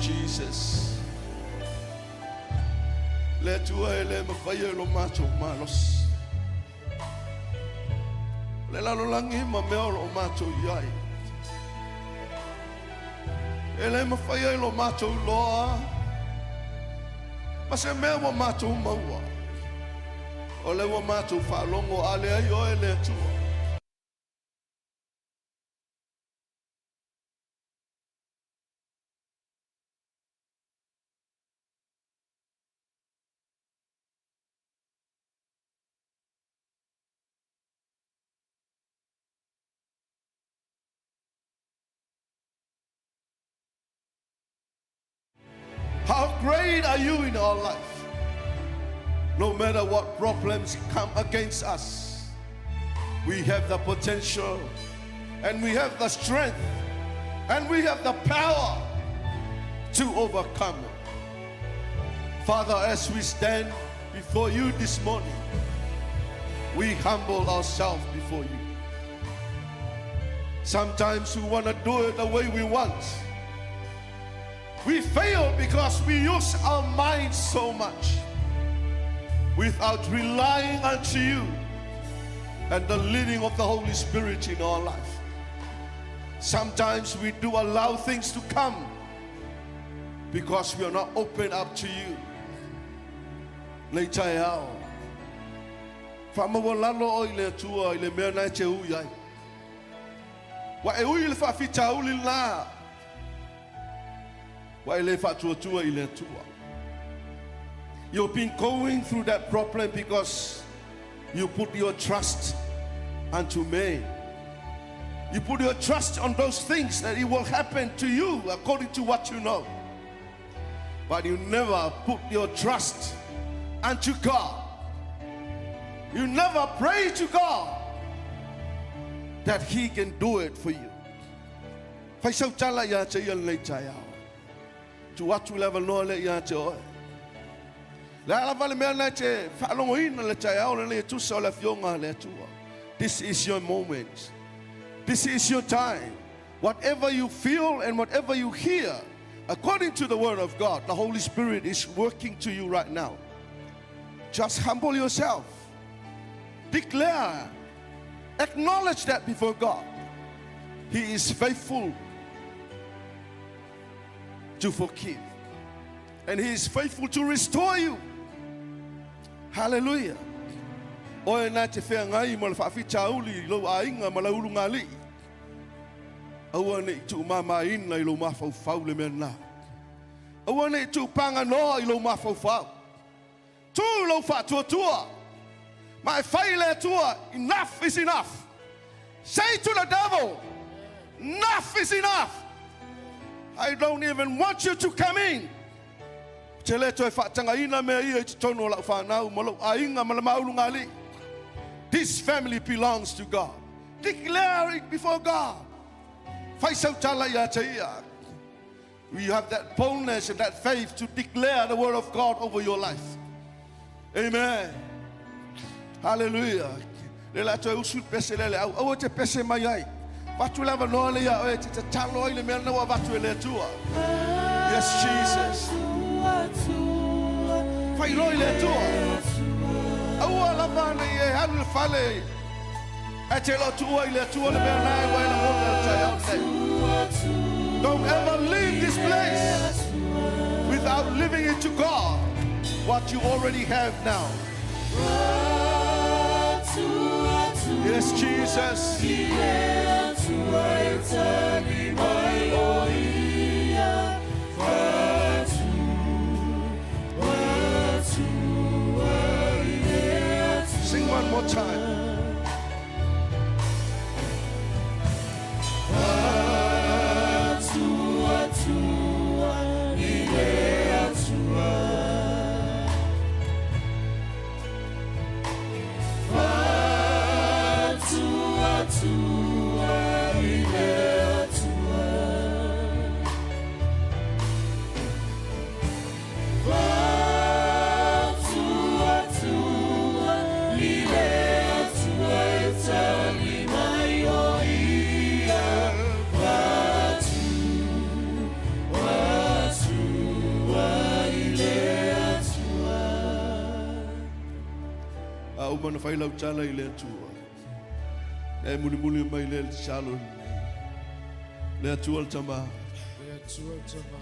Jesus. Le Atua e le mafaia e lo matou malosi. O le lalolagi ma mea o lo o matou i ai. E le mafai ai lo matou iloa ma se mea ua matou maua. O lea ua matou faalogo a leai oe le Atua. How great are you in our life? No matter what problems come against us, we have the potential and we have the strength and we have the power to overcome it. Father, as we stand before you this morning, we humble ourselves before you. Sometimes we want to do it the way we want. We fail because we use our minds so much without relying unto you and the leading of the Holy Spirit in our life. Sometimes we do allow things to come because we are not open up to you. Lei taeao. Faamaualalo oe i le Atua i le mea na e te ui ai. Ua e ui i le faafitauli lena. Ua e le faatuatua i le Atua. You've been going through that problem because you put your trust unto man. You put your trust on those things that it will happen to you according to what you know. But you never put your trust unto God. You never pray to God that He can do it for you. Fai sau tala ia te ia lenei taeao. Tuu atu le avanoa lea ia te oe. Le a lava le mea na e te faalogoina le taeao lenei e tusa o le afioga a le Atua. This is your moment. This is your time. Whatever you feel and whatever you hear, according to the word of God, the Holy Spirit is working to you right now. Just humble yourself. Declare. Acknowledge that before God. He is faithful to forgive. And He is faithful to restore you. Hallelujah. Oe na te feagai ma le faafitauli i lou aiga ma lau ulugalii. Aua ne i tuumamaina i lou mafaufau le mea lena. Aua ne i tuupaganoa i lou mafaufau. Tu lou faatuatua ma e fai i le Atua, enough is enough. Say to the devil, enough is enough. I don't even want you to come in. Ou te le toe faatagaina mea ia i totonu o lau fanau ma lou aiga ma le maulugalii. This family belongs to God. Declare it before God. Fai sau tala ia te ia. We have that boldness and that faith to declare the word of God over your life. Amen. Hallelujah. Le la toe usu pese le le au. Aua te pese mai ai. Vatu le avanoa le ia oe te tatalo ai le mea na ua avatu e le Atua. Yes, Jesus. Failoi le Atua. Aua lava nei e alu le fale. Ae te lo tuua i le Atua le mea na e ua e lagona le taeao nei. Don't ever leave this place without living it to God what you already have now. Yes, Jesus. Sing one more time. uma ona fai lau tala i le Atua. E mulimuli mai lea le tatalo lenei. Le Atua le Tama. Le Atua le Tama.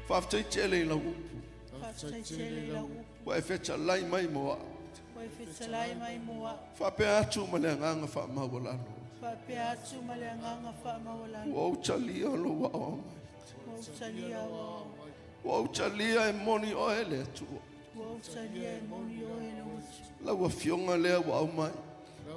Faafetai tele i lau upu. Faafetai tele i lau upu. Ua e fetalai mai mo au. Ua e fetalai mai mo au. Faapea atu ma le agaga faamaualalo. Faapea atu ma le agaga faamaualalo. Ua ou talia lou aoao mai. Ua ou talia lou aoao mai. Ua ou talia e moni oe le Atua. Ua ou talia e moni oe le Atua. Lau Afioga lea ua aumai.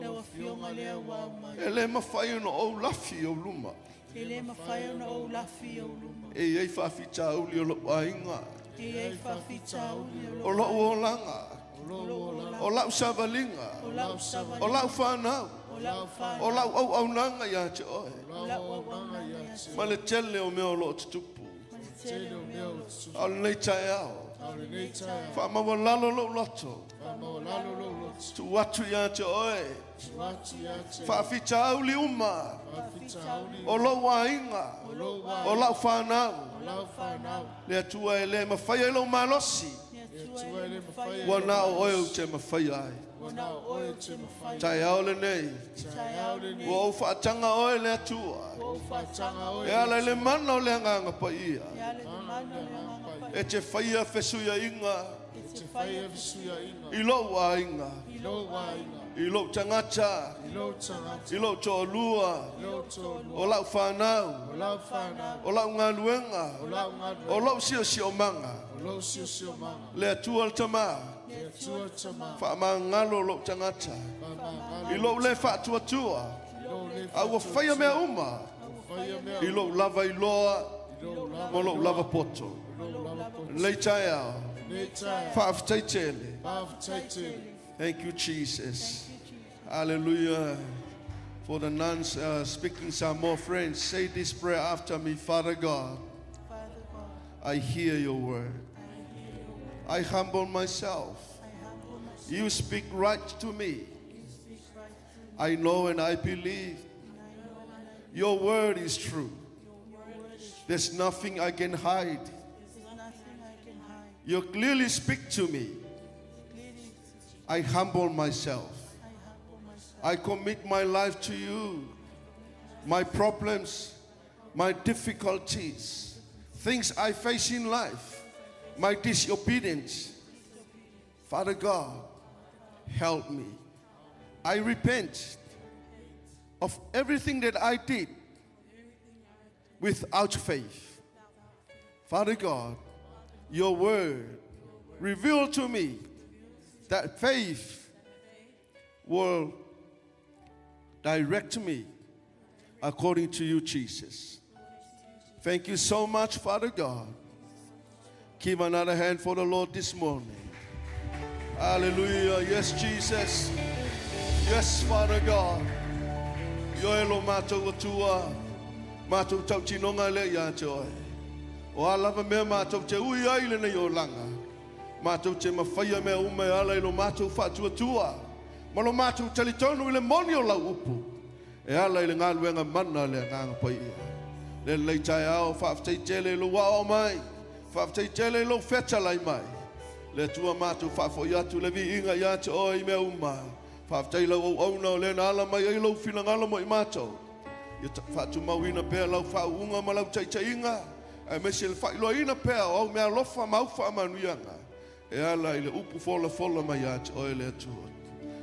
Lau Afioga lea ua aumai. E le mafai ona ou lafi i ou luma. E le mafai ona ou lafi i ou luma. E i ai faafitauli o lou aiga. E i ai faafitauli o lou O lou olaga. O lou olaga. O lau savaliga. O lau savaliga. O lau fanau. O lau fanau. O lau auaunaga ia te oe. O lau auaunaga ia te oe. Ma le tele o mea o lo o tutupu. Ma le tele o mea o lo o tutupu. A o lenei taeao. A o lenei taeao. Faamaualalo lou loto. Faamaualalo lou loto. Tuu atu ia te oe. Tuu atu ia te oe. Faafitauli uma. Faafitauli uma. O lou aiga. O lou aiga. O lau fanau. O lau fanau. Le Atua e le mafai ai lou malosi. Le Atua e le mafai ai Ua na o oe ou te mafaia ai. Ua na o oe ou te mafaia ai. Taeao lenei. Taeao lenei. Ua ou faataga oe le Atua. Ua ou faataga oe E ala i le mana o le Agaga Paia. E ala i le mana o le Agaga Paia. E te faia fesuiaiga. E te faia fesuiaiga. I lou aiga. I lou aiga. I lou tagata. I lou tagata. I lou toalua. I lou toalua. O lau fanau. O lau fanau. O lau galuega. O lau galuega. O lou siosiomaga. O lou siosiomaga. Le Atua le Tama. Le Atua le Tama. Faamagalo lou tagata. Faamagalo. I lou le faatuatua. I lou le A ua faia mea uma. A ua faia mea I lou lava iloa. I lou lava Ma lou lava poto. Ma lou lava poto. Lenei taeao. Lenei taeao. Faafetai tele. Faafetai tele. Thank you Jesus. Hallelujah. For the nuns uh, speaking Samoa friends, say this prayer after me. Father God, Father God, I hear your word. I hear your word. I humble myself. I humble myself. You speak right to me. You speak right to me. I know and I believe And I know and I your word is true. your word is true. There's nothing I can hide. There's nothing I can hide. You clearly speak to me. Clearly, I humble myself. I humble myself. I commit my life to you. My problems, my difficulties, things I face in life, my disobedience. Father God, help me. I repent of everything that I did without faith. Father God, your word revealed to me that faith will direct me according to you, Jesus. Thank you so much, Father God. Give another hand for the Lord this morning. Hallelujah. Yes, Jesus. Yes, Father God. Ioe lo matou Atua, matou tautinoga lea ia te Oe. O a lava mea matou te ui ai i lenei olaga, matou te mafaia mea uma e ala i lo matou faatuatua ma lo matou talitonu i le moni o Lau upu e ala i le galuega mana a le Agaga Paia. Le lelei taeao, faafetai tele i lou aoao mai, faafetai tele i lou fetalai mai. Le Atua matou faafoi atu le viiga ia te Oe i mea uma. Faafetai i lau auauna o lea na ala mai ai lou finagalo mo i matou. Ia faatumauina pea lau faauuga ma lau taitaiga, aemaise le faailoaina pea o au meaalofa ma au faamanuiaga e ala i le upu folafola mai ia te Oe le Atua.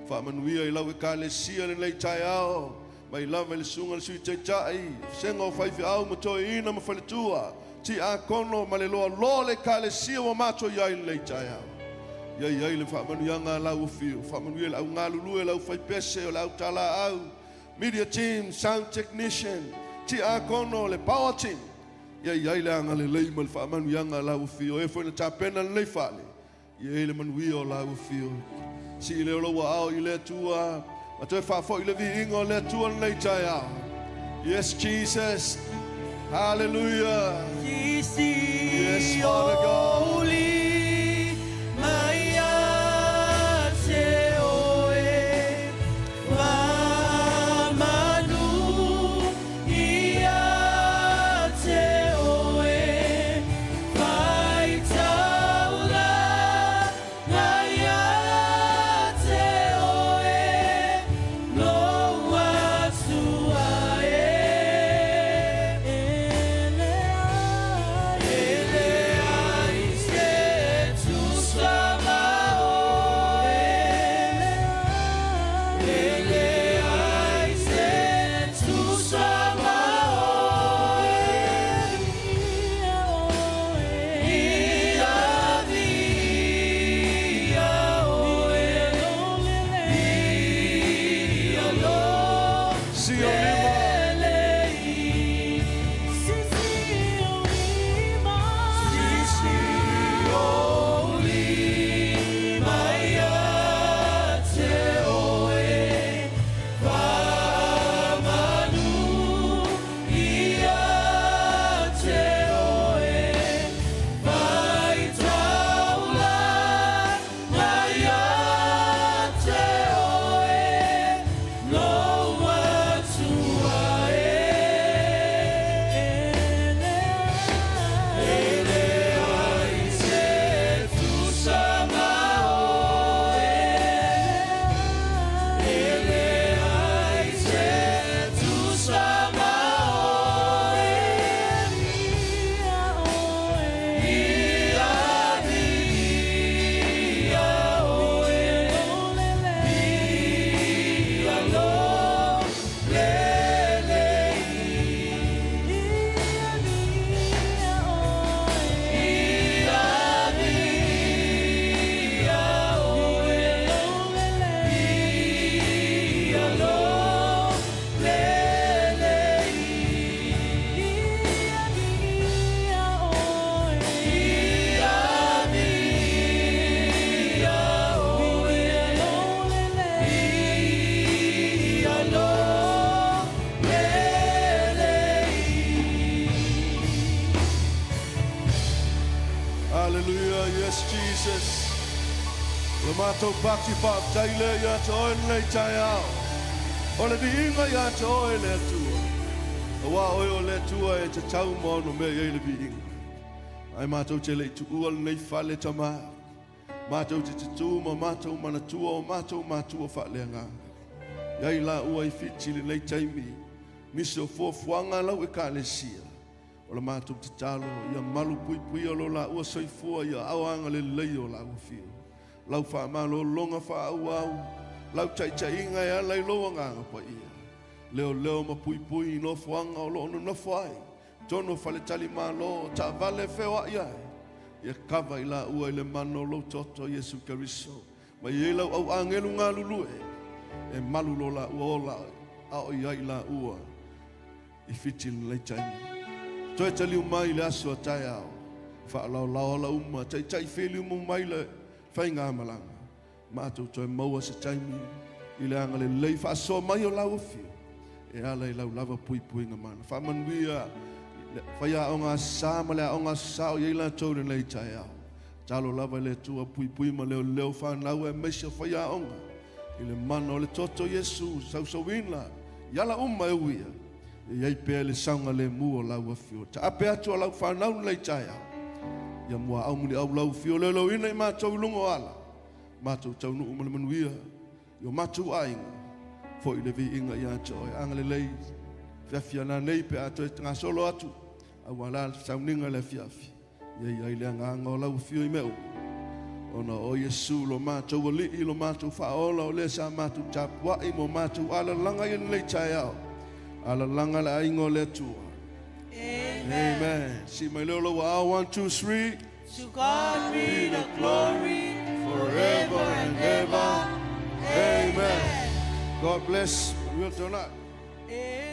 Faamanuia i lau Ekalesia lenei taeao, mai lava i le Susuga i le Sui Taitai, Vasega o Faifeau ma Toeaina ma Faletua, Tiakono ma le loaloa o le Ekalesia ua matou i ai i lenei taeao. Ia i ai le faamanuiaga a lau afio, faamanuia i le au galulue, le aufaipese, o le au talaau, media team, sound technician, tiakono, le power team. Ia i ai le agalelei ma le faamanuiaga a lau afio, e foi na tapena lenei fale, ia i ai le manuia o lau afio. Sii lea o lou aao i le Atua, ma toe faafoi le viiga o le Atua lenei taeao. Yes, Jesus. Hallelujah. Yes, Father God. Hallelujah. Yes, Jesus. Le matou pati faafetai lea ia te oe lenei taeao. O le viiga ia te oe le Atua. Aua oe o le Atua e tatau ma ono mea i ai le viiga. Ae matou te le i tuua lenei fale Tama. Matou te tutū ma matou manatua o matou matua faaleagaga. I ai laua i Fiti i lenei taimi, nisi o fuafuaga a lau Ekalesia. O la matou tatalo, ia malu puipuia lo laua soifua i aao agalelei o lau Afio. Lau faamalologa faaauau, lau taitaiga e ala i lou Agaga Paia. Leoleo ma puipui i nofoaga o lo o nonofo ai, totonu o faletalimalo, o taavale e feoai ai. Ia kava i laua i le mana o lou toto, Iesu Keriso. Ma i ai lau au agelu galulue e malu lo laua ola a o i ai laua i Fiti i lenei taimi. Toe taliu mai i le aso a taeao, faalaolao ala uma, taitai feliumu mai le faigamalaga. Matou toe maua se taimi i le agalelei faasoa mai o lau afio e ala i lau lava puipuiga mana. Faamanuia le faiaoga Aso Sa ma le aoga Aso Sa o i ai latou i lenei taeao. Tatalo lava i le Atua puipui ma leoleo fanau aemaise o faiaoga i le mana o le toto Iesu sausauina i ala uma e uia e i ai pea le saogalemu o lau afio. Taape atu a lau fanau lenei taeao ia muaau muliau lau afio leoleoina i matou i luga o ala matou taunuu ma le manuia i o matou aiga foi le viiga ia te oe. Agalelei fiafia nanei pe a toe gasolo atu aua la le sauniga le afiafi. Ia i ai le agaga o lau afio i mea uma. Ona o Iesu lo matou Alii, lo matou Faaola, o lea sa matou tapuai mo matou alalaga i lenei taeao. Alalaga le aiga o le Atua. Amen. Amen. Si mai leo lau aao, 1, 2, 3. To God be the glory Forever and ever. Amen. God bless. We'll turn up. Amen.